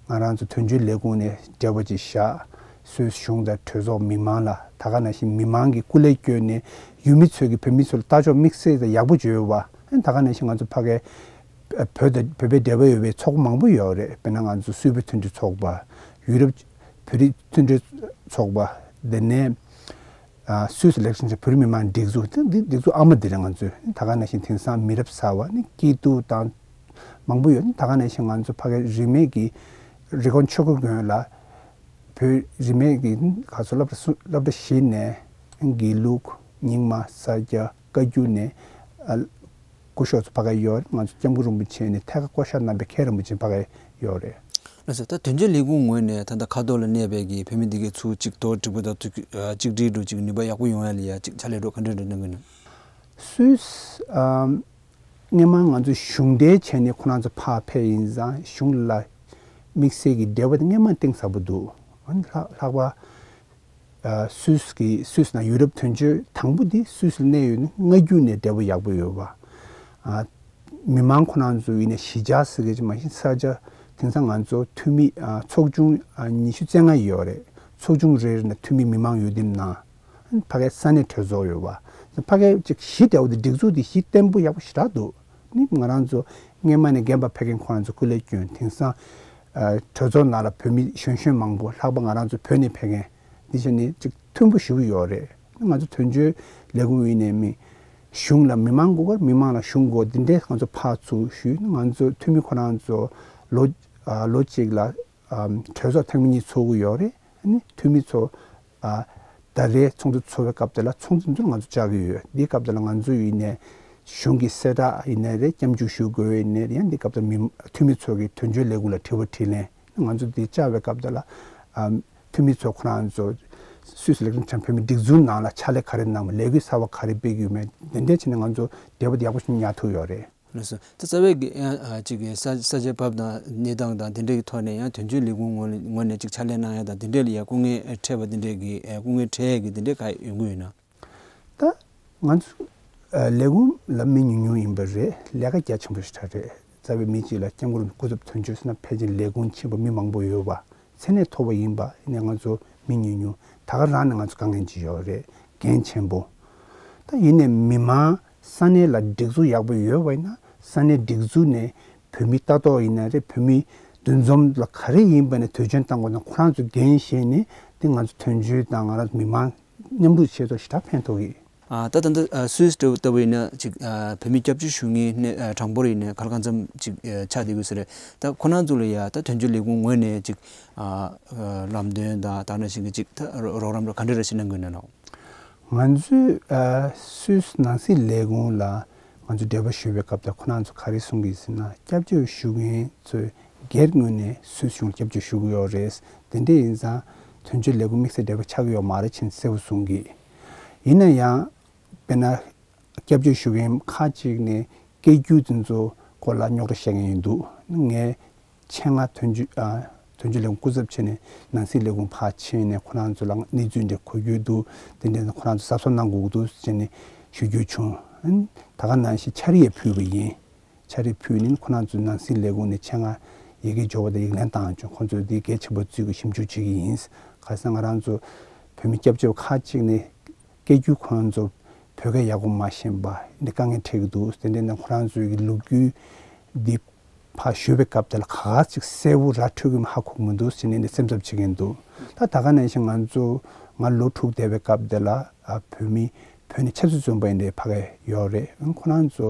ང་རང་ཚོ་དོན་གཅོད་ལས་ཁུངས་ནས་འབྲེལ་བ་ཅིག་བཞག་སུད་སི་གཞུང་དང་གྲོས་ཚོགས་མི་མང་ལ་ད་ག་ནང་བཞིན་མི་མང་གི་སྐུ་ལས་བསྐྱོན་ནས་ཡུལ་མི་ཚོས་ཀྱི་བོད་མི་ཚོ་ལ་ལྟ་ཕྱོགས་དམིགས་བསལ་དང་ཡག་པོ་བརྗོད་ཡོད་པ། ད་ག་ནང་བཞིན་ང་ཚོ་ཕ་གིའི་བོད་དང་བོད་པའི་འབྲེལ་བ་ཡོད་པའི་ཚོགས་པ་མང་པོ་ཡོད་རེད། དཔེར་ན་ང་ཚོ་སུད་བོད་མཐུན་སྒྲིལ་ཚོགས་པ། ཡུ་རོབ་བོད་རིགས་མཐུན་སྒྲིལ་ཚོགས་པ། དེ་ནས་ཨ་སུད་སི་ལེག་སིང་ཊོན་བོད་རིགས་མི་མང་སྒྲིག་འཛུགས། དེ་འདི་སྒྲིག་འཛུགས་ཨ་མ་འདི་རེད། ང་ཚོས་ད་ག་ནང་བཞིན་དེང་སང་མི་རབས་གསར་པ་ནི་སྐྱིད་སྡུག་དང་མང་པོ་ཡོད། ད་ག་ནང་བཞིན་ང་ཚོ་ཕ་གི་རིས་མེད་ཀྱི་རི་ཀོན་ཆོས་འཁོར་དགོན་ལ་བོད་རིས་མེད་ཀྱི་ག་ཚོད་སློབ་གྲྭ་སུ་སློབ་གྲྭ་བཞི་ནས་དགེ་ལུགས་རྙིང་མ་ས་སྐྱ་བཀའ་བརྒྱུད་ནས་ཨ་སྐུ་ཞབས་ཚོ་ཕ་ག་ཡོད། ང་ཚོ་སྐྱབས་མགོན་རིན་པོ་ཆེ་ནས་ཐད་ཀར་བསྐོ་བཞག་གནང་པའི་མཁན་རིན་པོ་ཆེ་ཕ་ག་ཡོད་རེད། ལགས་སོ། ད་དོན་གཅོད་ལས་ཁུངས་ངོས་ནས་ད་ལྟ་ཁ་ཐོག་ལ་གནས་པའི་གི་བོད་མི་འདི་གའི་ཚུར་གཅིག་ཐོག་གྲིག་པོ་དང་ཐུག་གཅིག་སྒྲིལ་འགྲོ་གཅིག་ནུས་པ་ཡག་པོ་ཡོང་ཡ་ལ་ཡ་གཅིག་ཕྱག་ལས་འགྲོ་ག་འདྲ་འདྲ་གནང་གི་ན། སུད་སི་ཨམ་སྔས་མ་ང་ཚོ་གཞུང་འབྲེལ་བྱས་ནས་ཁོ་རང་ཚོ་ཕར་ཕེབས་ཡིན་ཙང་གཞུང་ལ་དམིགས་བསལ་གྱི་འབྲེལ་བ་དེ་སྔས་མ་གཏིང་ཟབ་པོ་འདུག་ཨ་ནི་ལྷག་ལྷག་པར་ཨ་སུད་སི་གི་སུད་སི་ནང་ཡུ་རོབ་དོན་གཅོད་དང་པོ་འདི་སུད་སི་ལ་གནས་ཡོད་ནི་སྔ་འགྱུར་ནས་འབྲེལ་བ་ཡག་པོ་ཡོད་པ། ཨ་མི་མང་ཁོ་རང་ཚོ་ཡིན་ནའི་གཞིས་ཆགས་ཟེར་མཁན་ཅིག་མ་གཞི་ས་ཆ་དེང་སང་ང་ཚོ་འཐུས་མི་ཨ་ཚོགས་ཆུང་ཨ་ཉི་ཤུ་རྩ་ལྔ་ཡོད་རེད། ཚོགས་ཆུང་རེ་རེ་ནང་འཐུས་མི་མི་མང་ཡོད་དེ་ནང་ཕ་གའི་ས་གནས་གྲོས་ཚོགས་ཡོད་པ། ཕ་གའི་ཅིག་གཞི་འདྲ་བོ་དེ་སྒྲིག་འཛུགས་དེ་གཞི་བརྟན་པོ་ཡག་པོ་ཞེ་དྲག་འདུག་ནི་ང་རང་ཚོ་སྔས་མ་ནས་རྒན་པ་ཕེབས་མཁན་ཁོ་རང་ཚོ་སྐུ་ལས་བསྐྱོན། དེང་སང་ཨ་གྲོས་ཚོགས་ནང་ལ་བོད་མི་གཞོན་གཞོན་མང་པོ་ལྷག་པར་ང་རང་ཚོ་བོད་ནས་ཕེབས་མཁན་འདི་བྱས་ནས་ཅིག་མཐུན་པོ་ཞེ་པོ་ཡོད་རེད། ང་ཚོ་དོན་གཅོད་ལས་ཁུངས་ཡིན་ནའི་མི་ གཞུང་ལ་མི་མང་དགོས་ཀྱི་རེད། མི་མང་ལ་གཞུང་དགོས། འདི་འདྲའི་ང་ཚོ་ཕར་ཚུར་ཞུས་ན། ང་ཚོ་འཐུས་མི་ཁོ་རང་ཚོ་ལོ་ཨ་ལོ་གཅིག་ལ་ཨམ་གྲོས་ཚོགས་ཐེངས་མ་གཉིས་ཚོགས་ཀྱི་ཡོད་རེད། ཨ་ནི་འཐུས་མི་ཚོ་ཨ་ཟླ་རེའི་ཚོགས་འདུ་ཚོགས་པའི་སྐབས་དེ་ལ་ཚོགས་འདུ་འདིར་ང་ཚོ་བཅར་གྱི་ཡོད། འདིའི་སྐབས་དེ་ལ་ང་ཚོ་ཡིན་ནའི་གཞུང་གི་གསལ་བསྒྲགས་ཡིན་ནའི་རེད། སྐྱབས་འཇུག་ཞུ་དགོས་ཡིན་ནའི་རེད། ཡང་འདིའི་སྐབས་དེར་མི་འཐུས་མི་ཚོ་གིས་དོན་གཅོད་ལས་ཁུངས་ལ་དྲི་བ་དྲིས་ལན། ང་ཚོ་འདི་བཅར་བའི་སྐབས་དེ་ལ་ཨམ་འཐུས་མི་ཚོ་ཁོ་རང་ཚོ་སུད་སི་ལེག་ཊིང་བོ་ཌི་བོད་མིའི་སྒྲིག་འཛུགས་ནང་ལ་ཕྱག་ལས་ག་རེ་གནང་བ། ལས་འགུལ་གསར་པ་ག་རེ་སྤེལ་གྱི་ཡོད་མེད། འདི་འདྲ་བྱས་ནས་ང་ཚོ་འབྲེལ་བ་ཡག་པོ་ཞིག་ཉར་ཐུབ་ཡོད་རེད། ལགས་སོ། ད་རྩ་བའི་གི་ཡང་ཨ་ཅིག་གི་ས་ས་ཆ་བབ་དང་གནས་སྟངས་དང་དེ་འདྲའི་གི་ཐོག་ནས་ཡང་དོན་གཅོད་ལས་ཁུངས་ངོས་ནས་ངོས་ནས་ཅིག་ཕྱག་ལས་གནང་ཡ་དང་དེ་འདྲའི་ལ་ཡ་སྐུ་ངལ་འཕྲད་པ་དེ་འདྲའི་གི་ཨ་སྐུ་ངལ་འཕྲད་ཡ་གི་དེ་འདྲའི་ག་ཡོང་གི་ཡོད་ན། ད་ང་ཚོ་ཨ་ལས་ཁུངས་ལ་མི་ཉུང་ཉུང་ཡིན་པ་རེད། ལས་ཀ་རྒྱ་ཆེན་པོ་ཞིག་ཆགས་རེད། རྩ་བའི་མི་གཅིག་ལ་སྐྱབས་མགོན་རིན་པོ་ཆེ་སྐུ་ཚབ་དོན་གཅོད་ཟེར་ན་ཕལ་ཆེར་ལས་ཁུངས་ཆེན་པོ་མི་མང་པོ་ཡོད་པ། མཚན་གནས་མཐོ་བ་ཡིན་པ་ཡིན་ནའི་ང་ཚོ་མི་ཉུང་ཉུང་། ད་ག་རང་ནས་ང་ཚོ་དཀའ་ངལ་ཅིག་ཡོད་རེད། འགན་ཆེན་པོ། ད་ཡིན་ནའི་མི་མང་ས་གནས་ལ་སྒྲིག་འཛུགས་ཡག་པོ་ཡོད་པ་ཡིན་ན། ས་གནས་སྒྲིག་འཛུགས་ནས་བོད་མི་ལྟ་རྟོག་ཡིན་ན་རེད། བོད་མི་འདུ་འཛོམས་ལ་ག་རེ་ཡིན་པ་ནས་དོན་ཆེན་བཏང་དགོས་ན་ཁོ་རང་ཚོ་འགན་བཞེས་ནས་དེ་ང་ཚོ་དོན་གཅོད་དང་ང་རང་ཚོ་མི་མང་མཉམ་རུབ་བྱས་ཏེ་ཞེ་དྲག་ཕན་ཐོགས་ཀྱི། ཨ་ད་ད་ལྟ་ཨ་སུད་སི་ལྟ་བུ་ཡིན་ན་ཅིག་ཨ་བོད་མི་སྐྱབས་བཅོལ་ཞུ་མཁན་ནས་ཨ་གྲངས་འབོར་ཡིན་ན་ག་ལ་གང་འཚམ་ཅིག་ཨ་ཆགས་བསྡད་ཡོད་ས་རེད། ད་ཁོ་རང་ཚོ་ལ་ཡ་ད་དོན་གཅོད་ལས་ཁུངས་ངོས་ནས་ཅིག་ཨ་ཨ་ལམ་སྟོན་དང་ད་ག་ནང་བཞིན་གྱི་ཅིག་ད་རོགས་རམ་ག་འདྲ་རེ་ཞིག་གནང་གི་ཡོད་ན་ལགས། ང་ཚོས་ཨ་སུད་སི་ནང་སྲིད་ལས་ཁུངས་ལ་ང་ཚོས་འབྲེལ་བ་ཞུ་བའི་སྐབས་དེར་ཁོ་རང་ཚོ་ག་རེ་གསུང་གི་ཡོད་ཟེར་ན། སྐྱབས་བཅོལ་ཞུ་མཁན་ཚོས་སྒེར་ངོས་ནས་སུད་སི་གཞུང་ལ་སྐྱབས་བཅོལ་ཞུ་གི་ཡོད་རེད། དེ་འདྲ་ཡིན་ཙང་དོན་གཅོད་ལས་ཁུངས་དམིགས་བསལ་འབྲེལ་བ་ཆགས་ཀྱི་ཡོད་མ་རེད་ཅེས་གསལ་པོ་གསུང་གི། ཡིན་ན་ཡང་དཔེར་ན་སྐྱབས་བཅོལ་ཞུ་མཁན་ཁག་ཅིག་ནས་སྐད་སྒྱུར་དེ་ཚོ་སྐོར་ལ་རྙོག་དྲ་བཤད་མཁན་ཡོད་འདུག་ངས་ཆེད་མངགས་དོན་གཅོད་ཨ་དོན་གཅོད་ལས་ཁུངས་སྐུ་ཚབ་བྱས་ནས་ནང་སྲིད་ལས་ཁུངས་ཕར་ཕྱིན་ནས་ཁོ་རང་ཚོ་ལ་གནས་ཚུལ་འདྲ་གོ་རྒྱུ་འདུག་དེ་འདྲ་ཁོ་རང་ཚོ་གཟབ་གཟབ་གནང་དགོས་ཀྱི་འདུག་ཟེར་ནས་ཞུ་རྒྱུ་བྱུང་། ཨ་ནི་ད་ག་ནང་བཞིན་འཆར་ཡང་ཕུལ་བ་ཡིན། འཆར་གཞི་ཕུལ་ནས་ཁོ་རང་ཚོའི་ནང་སྲིད་ལས་ཁུངས་ནས་ཆེད་མངགས་ཡི་གེ་འབྱོར་བ་དང་ཡིག་ལན་བཏང་བྱུང་། ཁོང་ཚོས་འདི་གལ་ཆེན་པོ་བརྩི་གི་ཞིབ་འཇུག་བྱེད་ཀྱི་ཡིན། ག་རེ་ཟེར་ན་ང་རང་ཚོ་བོད་མི་སྐྱབས་བཅོལ་ཁག་ཅིག་ནས་སྐད་སྒྱུར་ཁོ་རང་ཚོ་བོད་སྐད་ཡག་པོ་མ་ཤེས་པ་འདི་དཀའ་ངལ་འཕྲད་ཀྱི་འདུག་དེ་འདྲ་ན་ཁོ་རང་ཚོའི་གི་ལོ་རྒྱུས་འདི་ཕར་ཞུ་བའི་སྐབས་དེ་ལ་ག་ག་ཅིག་གསལ་པོ་ར་འཕྲོད་ཀྱི་མ་ཧ་གོ་གི་མི་འདུག་ཟེར་ནས་འདི་སེམས་འཚབ་བྱེད་ཀྱི་འདུག་ད་ད་ག་ནང་བཞིན་ང་ཚོ་ང་ལོ་དྲུག་བསྡད་པའི་སྐབས་དེ་ལ་ཨ་བོད་མི་བོད་ནས་ཆབ་སྲིད་བཙོན་པ་ཡིན་འདྲའི་ཕ་གི་ཡོད་རེད། ཁོ་རང་ཚོ་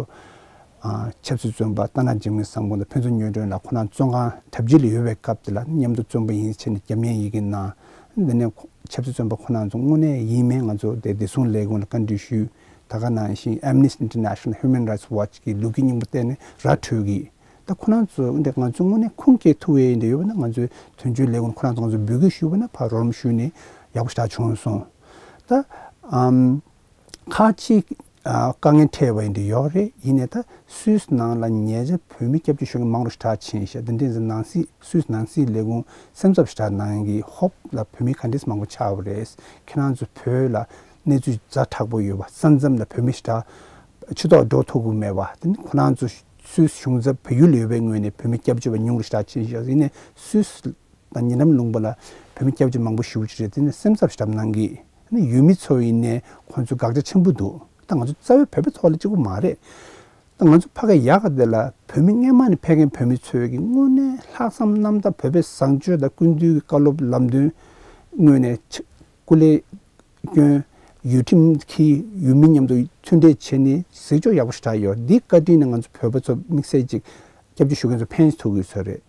ཨ་ཆབ་སྲིད་བཙོན་པ་རྟ་ནག་འཇིགས་མེད་བཟང་པོ་དང་ཕུན་ཚོགས་གཉོས་སྒྲོན་ལགས་ཁོ་རང་བཙོན་ཁང་གྲབས་ཅིག་ལ་ཡོད་པའི་སྐབས་དེ་ལ་མཉམ་དུ་བཙོན་པ་ཡིན་ཟེར་ནས་རྒྱབ་གཉེར་ཡི་གེ་གནང་། འདི་ནས་ཁོ་ཆབ་སྲིད་བཙོན་པ་ཁོ་རང་ཚོ་དངོས་གནས་ཡིན་མིན་ང་ཚོ་དེ་བདེ་སྲུང་ལས་ཁུངས་ལ་བཀའ་འདྲི་ཞུས། ད་ག་ནང་བཞིན་Amnesty International, Human Rights Watch གི་ལོ་རྒྱུས་རྙིང་པ་བལྟས་ནས་ར་འཕྲོད་ཀྱི། ད་ཁོ་རང་ཚོ་འདི་ང་ཚོ་དངོས་གནས་ཁུངས་སྐྱེལ་ཐུབ་ཡས་འདི་ཡོད་པ་ན་ང་ཚོའི་དོན་གཅོད་ལས་ཁུངས་ཁོ་རང་ཚོ་ང་ཚོ་འབོད་སྐུལ་ཞུས་པ་ན་ཕར་རོགས་རམ་ཞུས་ནས་ཡག་པོ་ཞེ་དྲག་བྱུང་སོང་། ད་ཨམ་ཁག་ཅིག་ཨ་དཀའ་ངལ་འཕྲད་པ་ཡིན་འདི་ཡོད་རེད། ཡིན་ནའི་ད་སུད་སི་ནང་ལ་ཉེ་ཆར་བོད་མི་སྐྱབས་བཅོལ་ཞུ་མཁན་མང་རུ་ཞེ་དྲག་ཕྱིན་ཤག་དེ་འདྲ་ཡིན་ཙང་ནང་སྲིད་སུད་སི་ནང་སྲིད་ལས་ཁུངས་སེམས་འཚབ་ཞེ་དྲག་གནང་གི། ཧོབ་ལ་བོད་མི་ག་འདྲས་མང་པོ་ཆགས་པ་རེད། ཁྱེད་རང་ཚོ་བོད་ལ་གནས་ཚུལ་ཛ་དྲག་པོ་ཡོད་པ། ས་མཚམས་ལ་བོད་མི་ཞེ་དྲག་ཕྱི་ཐོག་འགྲོ་ཐུབ་ཀྱི་མེད་པ། དེ་ནི་ཁོ་རང་ཚོ་སུད་སི་གཞུང་ཚབ་བལ་ཡུལ་ལ་ཡོད་པའི་ངོས་ནས་བོད་མི་སྐྱབས་བཅོལ་བ་ཉུང་རུ་ཞེ་དྲག་ཕྱིན་ཤག་ཡིན་ནའི་སུད་སི་དང་ཉེ་འགྲམ་ལུང་པ་ལ་བོད་མི་སྐྱབས་བཅོལ་མང་པོ་ཞེ་པོ་ཅིག་རེད། དེ་ནི་སེམས་འཚབ་ཞེ་དྲག་གནང་གི། ཨ་ནི་ཡུལ་མི་ཚོ་ཡིན་ནའི་ཁོང་ཚོ་དགག་བྱ་ཆེན་པོ་འདུག་ད་ང་ཚོ་རྩ་བའི་བོད་པའི་ཐོག་ལ་གཅིག་པུ་མ་རེད། ད་ང་ཚོ་ཕ་གི་ཡག་ག་དེ་ལ་བོད་མི་སྔས་མ་ནས་ཕེབས་མཁན་བོད་མི་ཚོས་ཀྱི་དངོས་གནས་ལྷག་བསམ་རྣམ་དག་བོད་པའི་བཟང་སྤྱོད་དང་ཀུན་འདུས་ཀྱི་བཀའ་སློབ་ལམ་སྟོན་དངོས་གནས་ཆ་སྐུ་ལས་སྐྱོན། ཡུལ་ཁྲིམས་ཀྱི་ཡུལ་མི་མཉམ་དུ་མཐུན་འབྲེལ་བྱས་ནས་གཟིགས་ཕྱོགས་ཡག་པོ་ཞེ་དྲག་ཡོད། འདིའི་བཀའ་དྲིན་ནས་ང་ཚོ་བོད་པ་ཚོ་དམིགས་བསལ་ཅིག་སྐྱབས་བཅོལ་ཞུ་མཁན་ཚོ་ཕན་ཐོགས་ཡོད་ས་རེད།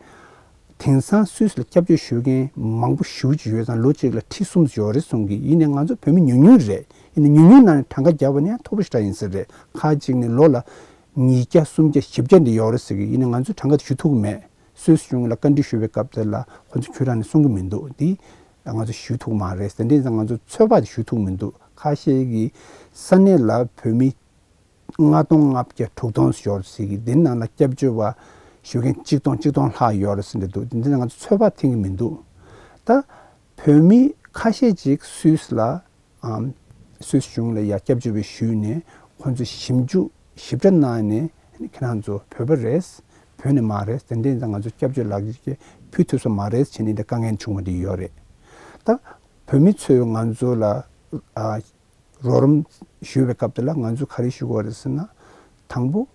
དེང་སང་སུད་སི་ལ་སྐྱབས་བཅོལ་ཞུ་མཁན་མང་པོ་ཞེ་པོ་ཅིག་ཡོད་ཙང་ལོ་གཅིག་ལ་ཁྲི་གསུམ་ཡོད་རེད་གསུང་གི། ཡིན་ནའི་ང་ཚོ་བོད་མི་ཉུང་ཉུང་རེད། ཡིན་ནའི་ཉུང་ཉུང་ནང་ནས་གྲངས་ཀ་བརྒྱབ་པ་ན་ཡང་མཐོ་པོ་ཞེ་དྲག་ཡིན་ས་རེད། ཁག་ཅིག་ནས་ལོ་ལ་ཉིས་བརྒྱ་སུམ་བརྒྱ་བཞི་བརྒྱ་འདི་ཡོད་རེད་ཟེར་གི། ཡིན་ནའི་ང་ཚོས་གྲངས་ཀ་དེ་ཞུ་ཐུབ་ཀྱི་མེད། སུད་སི་གཞུང་ལ་བཀའ་འདྲི་ཞུ་བའི་སྐབས་དེ་ལ་ཁོ་ཚོས་ཁྱོད་རང་ནས་གསུང་གི་མི་འདུག་འདི་ང་ཚོས་ཞུ་ཐུབ་ཀྱི་མ་རེད། དེ་འདྲ་ཡིན་ཙང་ང་ཚོ་ཚོད་དཔག་དེ་ཞུ་ཐུབ་ཀྱི་མི་འདུག་ཁ་ཤས་ཀྱིས་ས་གནས་ལ་བོད་མི་ལྔ་སྟོང་ལྔ་བརྒྱ་དྲུག་སྟོང་ཞོར་ཟེར་གི། འདི་ནང་ལ་སྐྱབས་བཅོལ་བ་ཞུ་མཁན་གཅིག་སྟོང་གཅིག་སྟོང་ལྷག་ཡོད་རེད་ཟེར་འདྲ་འདུག་འདི་འདི་ང་ཚོ་ཚོད་དཔག་འཐེན་གི་མི་འདུག་ད་བོད་མི་ཁ་ཤས་ཅིག་སུད་སི་ལ་ཨམ་སུད་སི་གཞུང་ལ་ཡ་སྐྱབས་བཅོལ་བའི་ཞུས་ནས་ཁོང་ཚོ་ཞིབ་འཇུག་ཞིབ་ཕྲ་གནང་ནས་ཁྱེད་རང་ཚོ་བོད་པ་རེད། བོད་ནས་མ་རེད། དེ་འདྲ་ཡིན་ཙང་ང་ཚོ་སྐྱབས་བཅོལ་ལག་འཁྱེར་ཕུལ་ཐུབ་ས་མ་རེད་བྱས་ནས་འདི་དཀའ་ངལ་བྱུང་བ་འདི་ཡོད་རེད། ད་བོད་མི་ཚོས་ང་ཚོ་ལ་ཨ། རོགས་རམ་ཞུ་བའི་སྐབས་དེ་ལ་ང་ཚོས་ག་རེ་ཞུ་དགོས་རེད་ཟེར་ན། དང་པོ།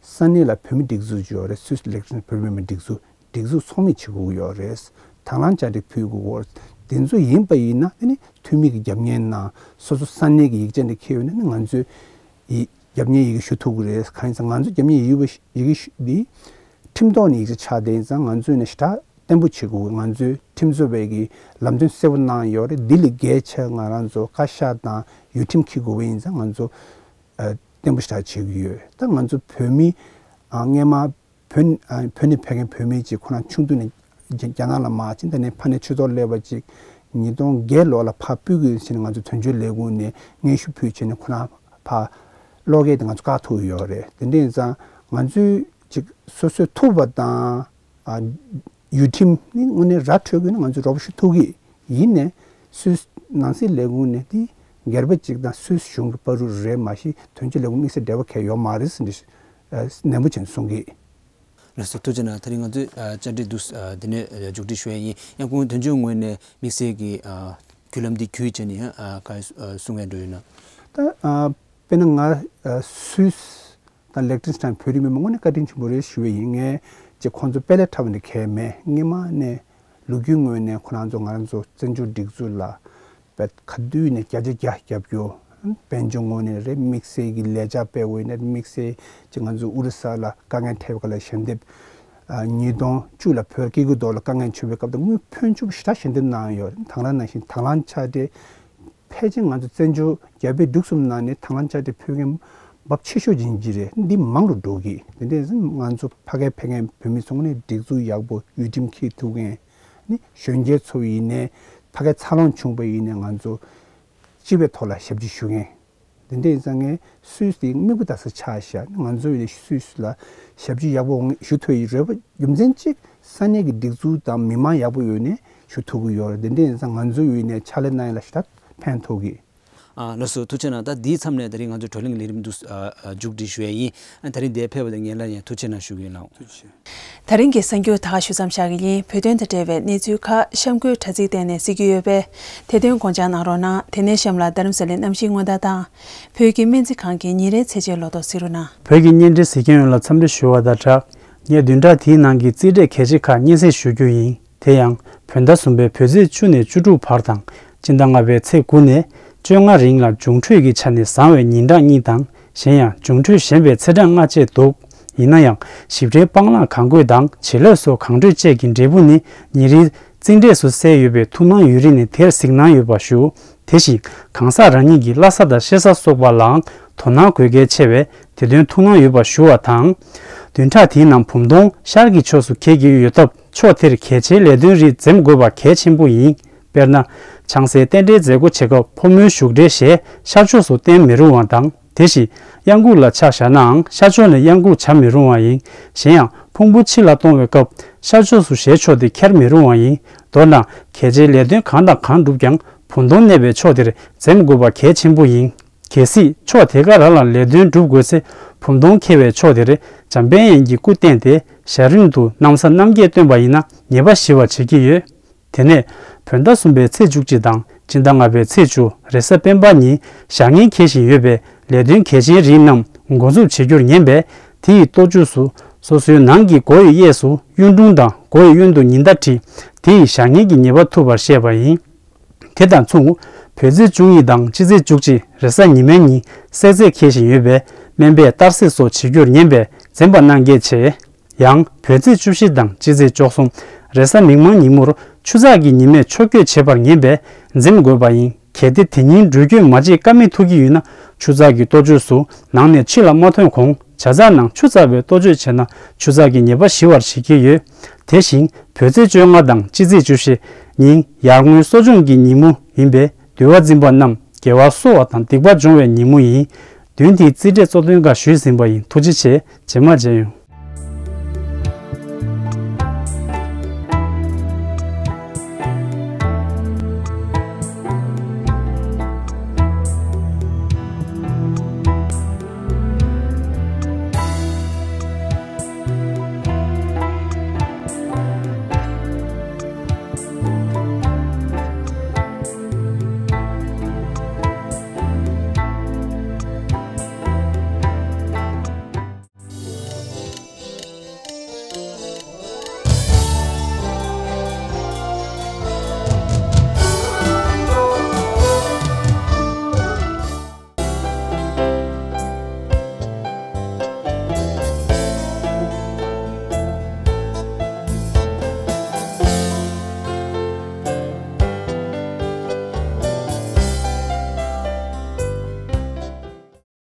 ས་གནས་ལ་བོད་མི་སྒྲིག་འཛུགས་ཅིག་ཡོད་རེད། སུད་སི་ལེག་ཊིང་བོད་མི་མང་སྒྲིག་འཛུགས། སྒྲིག་འཛུགས་ཚོགས་མི་བྱེད་དགོས་ཀྱི་ཡོད་རེད། དང་བླངས་བཅར་འདྲི་ཕུལ་དགོས་ཀྱི་ཡོད་རེད། དེ་ཚོ་ཡིན་པ་ཡིན་ན་དེ་ནི་འཐུས་མི་གི་རྒྱབ་གཉེར་གནང་། སོ་སོ་ས་གནས་ཀྱི་ཡིག་ཆ་འདི་འཁྱེར་ཡོད་ན་ནི་ང་ཚོས་ཡི་ རྒྱབ་གཉེར་ཡི་གེ་ཞུ་ཐུབ་ཀྱི་རེད། གང་ཡིན་ཟེར་ང་ཚོ་རྒྱབ་གཉེར་ཡི་གེ་ཞུ་ཡི་གེ་ཞུ་འདི་ཁྲིམས་ཐོག་ནས་ཡིག་ཆ་ཆགས་བསྡད་ཡིན་ཙང་ང་ཚོས་ནས་ཞེ་དྲག་བརྟན་པོ་བྱེད་དགོས། ང་ཚོས་ཁྲིམས་རྩོད་པའི་གི་ལམ་སྟོན་གསལ་པོ་གནང་ཡོད་རེད། འདི་ལས་བརྒལ་ཆེ་ང་རང་ཚོ་བཀའ་ཤག་དང་ཡུལ་ཁྲིམས་འཁྱེར་དགོས་པ་ཡིན་ཙང་ང་ཚོ་ཨ་བརྟན་པོ་ཞེ་དྲག་བྱེད་ཀྱི་ཡོད། ད་ང་ཚོ་བོད་མི་ཨ་སྔས་མ་བོད་ཨ་བོད་ནས་ཕེབས་མཁན་བོད་མི་ཅིག་ཁོ་རང་ཆུང་དུས་ནས་རྒྱ་རྒྱ་ནག་ལ་མར་ཕྱིན། ད་ནས་ཕ་ནས་ཆོས་ཐོག་སླེབས་པ་ཅིག་ཉིས་སྟོང་བརྒྱད་ལོ་ལ་ཕར་སྤོས་ཀྱི་ཡིན་ཟེར་ནས་ང་ཚོ་དོན་གཅོད་ལས་ཁུངས་ནས་སྙན་ཞུ་ཕུལ་བྱས་ནས་ཁོ་རང་ཕར་བློ་སྐྱེད་དེ་ང་ཚོ་བཀག་ཐུབ་ཡོད་རེད། དེ་འདྲ་ཡིན་ཙང་ང་ཚོས་ཅིག་སོ་སོས་ཐུབ་པ་དང་ཨ་ཡུལ་ཁྲིམས་ནི་དངོས་གནས་ར་འཕྲོད་དགོས་ན་ང་ཚོས་རོགས་པ་ཞུ་ཐུབ་ཀྱི་ཡིན་ནས། སུད་སི་ནང་སྲིད་ལས་ཁུངས་ནས་དེ་སྒེར་པ་ཅིག་དང་སུད་སི་གཞུང་གི་བར་དུ་རེད། མ་གཞི་དོན་གཅོད་ལས་ཁུངས་དམིགས་བསལ་འབྲེལ་བ་གང་ཡང་ཡོད་མ་རེད་ཟེར་ནས་ནན་པོ་བྱས་ནས་གསུང་གི། ལགས་སོ། ཐུགས་རྗེ་གནང་། ད་རིང་ང་ཚོས་ཨ་བཅར་འདྲི་འདུག་ཨ་འདི་ནས་ཨ་མཇུག་སྒྲིལ་ཞུ་ཡ་ཡིན། ཡང་ཁོང་དོན་གཅོད་ངོས་ནས་དམིགས་བསལ་གྱི་ཨ་བརྒྱུད་ལམ་འདི་བརྒྱུད་བྱས་ནས་ཡང་ཨ་ག་རེ་གསུང་ཡ་འགྲོ་ཡོད་ན། ད་ཨ་དཔེར་ན་ང་ཨ་སུད་སི་དང་ལེག་ཏེན་སི་ཊན་བོད་རིགས་མི་མང་དངོས་གནས་བཀའ་དྲིན་ཆེན་པོ་རེད་ཞུ་བ་ཡིན། ངས་ཅིག་ཁོང་ཚོ་དཔེ་ལས་འཁྲབ་པ་འདི་གལ་མེད། སྔས་མ་ནས་ལོ་རྒྱུས་ངོས་ནས་ཁོ་རང་ཚོ་ང་རང་ཚོ་བཙན་བྱོལ་སྒྲིག་འཛུགས་ལ་བས་ག་དུས་ནས་བརྒྱ་ཆ་བརྒྱ་རྒྱབ་སྐྱོར། དཔལ་འབྱོར་ངོས་ནས་རེད། དམིགས་བསལ་གྱི་ལས་འཆར་སྤེལ་བ་ཡིན་ན་དམིགས་བསལ་གྱི་ང་ཚོ་ཨོ་རི་ས་ལ་དཀའ་ངལ་འཕྲད་པ་ལ་ཞལ་འདེབས་ཨ་ཉིས་སྟོང་བཅུ་ལ་བོད་སྐྱེ་རྒུ་མདོ་ལ་དཀའ་ངལ་བྱུང་བའི་སྐབས་དང་དངུལ་ཕོན་ཆེ་པོ་ཞེ་དྲག་ཞལ་འདེབས་གནང་ཡོད། དང་བླངས་ནང་བཞིན་དང་བླངས་ཕྱག་སྦྲེལ་ཕལ་ཆེར་ང་ཚོ་བཙན་བྱོལ་རྒྱ་བལ་འབྲུག་གསུམ་ནང་ནས་དང་བླངས་ཕྱག་སྦྲེལ་ཕུལ་མཁན་རྦབ་ཆེ་ཤོས་ཅིག་ཡིན་གྱི་རེད། འདི་མང་རུ་འགྲོ་གི། དེ་འདྲ་ཡིན་ཙང་ང་ཚོ་ཕ་གིར་ཕེབས་མཁན་བོད་མི་ཚོ་ནས་སྒྲིག་འཛུགས་ཡག་པོ་ཡུལ་ཁྲིམས་འཁྱེར་ཐུབ་མཁན་ནི་གཞོན་སྐྱེས་ཚོ་ཡིན་ནའི་ཕ་གིར་འཚར་ལོངས་བྱུང་བ་ཡིན་ནའི་ང་ཚོ་སྤྱི་པའི་ཐོག་ལ་ཞབས་ཕྱི་ཞུ་མཁན། དེ་འདྲ་ཡིན་ཙང་ངས་སུད་སི་དེ་མིག་དཔེ་ལྟ་ས་ཆགས་བཞག་ང་ཚོ་ཡིན་ནའི་སུད་སི་ལ་ཞབས་ཕྱི་ཡག་པོ་ཞུ་ཐུབ་ཡི་རེད་པ། རྒྱུ་མཚན་གཅིག་ས་གནས་ཀྱི་སྒྲིག་འཛུགས་དང་མི་མང་ཡག་པོ་ཡོད་ནའི་ཞུ་ཐུབ་ཀྱི་ཡོད་རེད། དེ་འདྲ་ཡིན་ཙང་ང་ཚོ་ཡིན་ནའི་ཕྱག་ལས་གནང་ཡ་ལ་ཞེ་དྲག་ཕན་ཐོགས་ཀྱི། ཨ་ལགས་སོ། ཐུགས་རྗེ་གནང་། ད་འདིའི་མཚམས་ནས་ད་རིང་ང་ཚོའི་བགྲོ་གླེང་གི་ལས་རིམ་འདི་ཨ་ཨ་མཇུག་སྒྲིལ་ཞུ་ཡས་ཡིན། ཨ་ད་རིང་འདིར་ཕེབས་པ་དང་ངེད་ལ་ཡང་ཐུགས་རྗེ་གནང་ཞུ་གི་ཡིན་ལགས། ཐུགས་རྗེ་ཆེ། ད་རིང་གི་གསར་འགྱུར་ད་ག་ཞུ་མཚམས་བཞག་གི་ཡིན། བོད་དོན་དང་འབྲེལ་བའི་གནས་ཚུལ་ཁག་གཤམ་འཁོད་དྲ་ཚིགས་སྟེང་ནས་གཟིགས་ཀྱི་ཡོད་པས། དེ་དོན་དགོངས་འཇགས་གནང་རོགས་གནང་། དེ་ནས་གཤམ་ལ་རྡ་རམ་ས་ལའི་གནམ་གཤིས་སྔོན་བརྡ་དང་། བོད་ཀྱི་སྨན་རྩིས་ཁང་གི་ཉིན་རེའི་ཚད་ཆེན་ལོ་ཐོ་གཟིགས་རོགས་གནང་། བོད་ཀྱི་བརྙན་འཕྲིན་གཟིགས་མཁན་ཡོངས་ལ་འཚམས་འདྲི་ཞུ་བ་དང་སྦྲགས། ངས་བདུན་ཕྲག་དེའི་ནང་གི་རྩིས་འབྲས་གལ་ཆེ་ཁག་སྙན་སེང་ཞུ་རྒྱུ་ཡིན། དེ་ཡང་བོད་ཟླ་གསུམ་པའི་བོད་ཚེས་བཅུ་ནས་བཅུ་དྲུག་བར་དང་། སྤྱི་ཟླ་ལྔ་པའི་ཚེས་དགུ་ནས་བཅོ་ལྔ་རིང་ལ་འབྱུང་འཕྲོད་ཀྱི་ཆ་ནས་བཟང་བའི་ཉིན་གྲངས་གཉིས་དང་། གཞན་ཡང་འབྱུང་འཕྲོད་ཞན་པའི་ཚེས་གྲངས་ལྔ་བཅས་འདུག་ཡིན་ན་ཡང་ཞིབ་ཕྲའི་སྤང་བླང་གང་དགོས་དང་བྱེད་ལས་སོགས་གང་འཕྲོད་བཅས་ཀྱི་འབྲས་བུ་ནི་ཉིན་རེའི་རྩིས་འབྲས་སུ་གསལ་ཡོད་པས་ཐུགས་སྣང་ཡོད་རིགས་ནས་དེར་གཟིགས་གནང་ཡོད་པ་ཞུ། དེ་བཞིན་གང་ཟག་རང་ཉིད་ཀྱི་བླ་གཟའ་དང་གཤེད་གཟའ་སོགས་པ་ལའང་དོ་སྣང་དགོས་གལ་ཆེ་བས་དེ་དོན་ཐུགས་སྣང་ཡོད་པ་ཞུ་བ་དང་། བདུན་ཕྲག་དེའི་ནང་བུམ་སྟོང་ཤར་གྱི་ཕྱོགས་སུ་འཁེལ་གྱི་ཡོད་སྟབས་ཕྱོགས་དེར་གལ་ཆེའི་ལས་དོན་རིགས་འཛེམ་དགོས་པ་གལ་ཆེན་པོ་ཡིན། དཔེར་ན། ཆང་སའི་རྟེན་འབྲེལ་མཛད་སྒོ་བྱེད་སྐབས་ཕོ་མོའི་བཞུགས་གྲལ་ཞེས་ཤར་ཕྱོགས་སུ་བསྟན་མི་རུང་བ་དང་། དེ་བཞིན་གཡང་འགུགས་ལ་ཆ་བཞག་ནའང་ཤར་ཕྱོགས་ནས་གཡང་འགུགས་བྱ་མི་རུང་བ་ཡིན། གཞན་ཡང་ཕུང་པོ་ཕྱི་ལ་གཏོང་བའི་སྐབས་ཤར་ཕྱོགས་སུ་བཞེས་ཕྱོགས་དེ་འཁྱེར་མི་རུང་བ་ཡིན། མདོར་ན་གལ་ཆེའི་ལས་དོན་གང་དང་གང་བསྒྲུབ་ཀྱང་བུམ་སྟོང་གནས་པའི་ཕྱོགས་དེར་འཛེམ་དགོས་པ་གལ་ཆེན་པོ་ཡིན། གལ་སྲིད་ཕྱོགས་དེ་ག་རང་ལ་ལས་དོན་སྒྲུབ་དགོས་ཚེ་བུམ་སྟོང་འཁེལ་བའི་ཕྱོགས་དེར་འཇམ་དཔལ་དབྱངས་ཀྱི་སྐུ་བསྟན་ཏེ་ཞལ་རིམ་དུ་ན་བཟའ་རྣམ་རྒྱལ་བཏོན་པ་ཡིན་ན་ཉེས་པ་ཞི་བར་བྱེད་ཀྱི་ཡོད། དེ་ནས་བོད་ཟླ་གསུམ་པའི་ཚེས་བཅུ་གཅིག་དང་སྤྱི་ཟླ་ལྔ་པའི་ཚེས་བཅུ་རེས་གཟའ་སྤེན་པ་ཉིན་བྱ་ངན་འཁེལ་བཞིན་ཡོད་པས་ལས་དོན་གལ་ཆེན་རིགས་རྣམས་འགོ་འཛུགས་བྱེད་རྒྱུར་ཉན་པས་དེ་ཡི་ལྟོ་ཆས་སུ་སོ་སོའི་ནང་གི་མགོ་ཡི་གཡས་སུ་གཡུང་དྲུང་དང་མགོ་ཡི་གཡོན་དུ་ཉི་ཟླ་བྲིས། དེ་ཡིས་བྱ་ངན་གྱི་ཉེས་པ་ཐུབ་པར་བཤད་པ་ཡིན། དེ་དང་མཚུངས། བོད་ཚེས་བཅུ་གཉིས་དང་སྤྱི་ཚེས་བཅུ་གཅིག་རེས་གཟའ་ཉི་མའི་ཉིན་བསྲེག་རྫས་འཁེལ་བཞིན་ཡོད་པས་སྨན་པས་གཏར་གཟིགས་སོགས་བྱེད་རྒྱུར་ཉན་པས་འཛེམ་པ་གནང་གལ་ཆེ། ཡང་བོད་ཚེས་བཅུ་བཞི་དང་སྤྱི་ཚེས་བཅུ་གསུམ་རེས་གཟའ་མིག་དམར་ཉིན་མོར་ཆུ་ཚགས་ཀྱི་ཉི་མས་ཕྱོགས་བསྐྱོད་བྱེད་པར་ཉན་པས་འཛེམ་དགོས་པ་ཡིན། གལ་ཏེ་དེ་ཉིན་འགྲུལ་སྐྱོད་མ་བྱེད་ཀ་མེད་ཐུག་གི་ཡོད་ན་ཆུ་ཚགས་ཀྱི་ལྟོ་ཆས་སུ་ནང་ནས་ཕྱི་ལ་མ་ཐོན་གོང་ཇ་ཚགས་ནང་ཆུ་བཙགས་པའི་ལྟོ་ཆས་བྱས་ན་ཆུ་ཚགས་ཀྱི་ཉེས་པ་ཞི་བར་བྱེད་ཀྱི་ཡོད། དེ་བཞིན་བོད་ཚེས་བཅོ་ལྔ་དང་སྤྱི་ཚེས་བཅུ་བཞི་ཉིན་ཡར་ངོའི་གསོ་སྦྱོང་གི་ཉིན་མོ་ཡིན་པས་འདུལ་བ་འཛིན་པ་རྣམས་དགེ་བ་གསོ་བ་དང་སྡིག་པ་སྦྱོང་བའི་ཉིན་མོ་ཡིན། བདུན་དེའི་རྩིས་འབྲས་གཙོ་དོན་ཁག་ཞུས་ཟིན་པ་ཡིན། ཐུགས་རྗེ་ཆེ། རྗེས་མ་མཇལ་ཡོང་།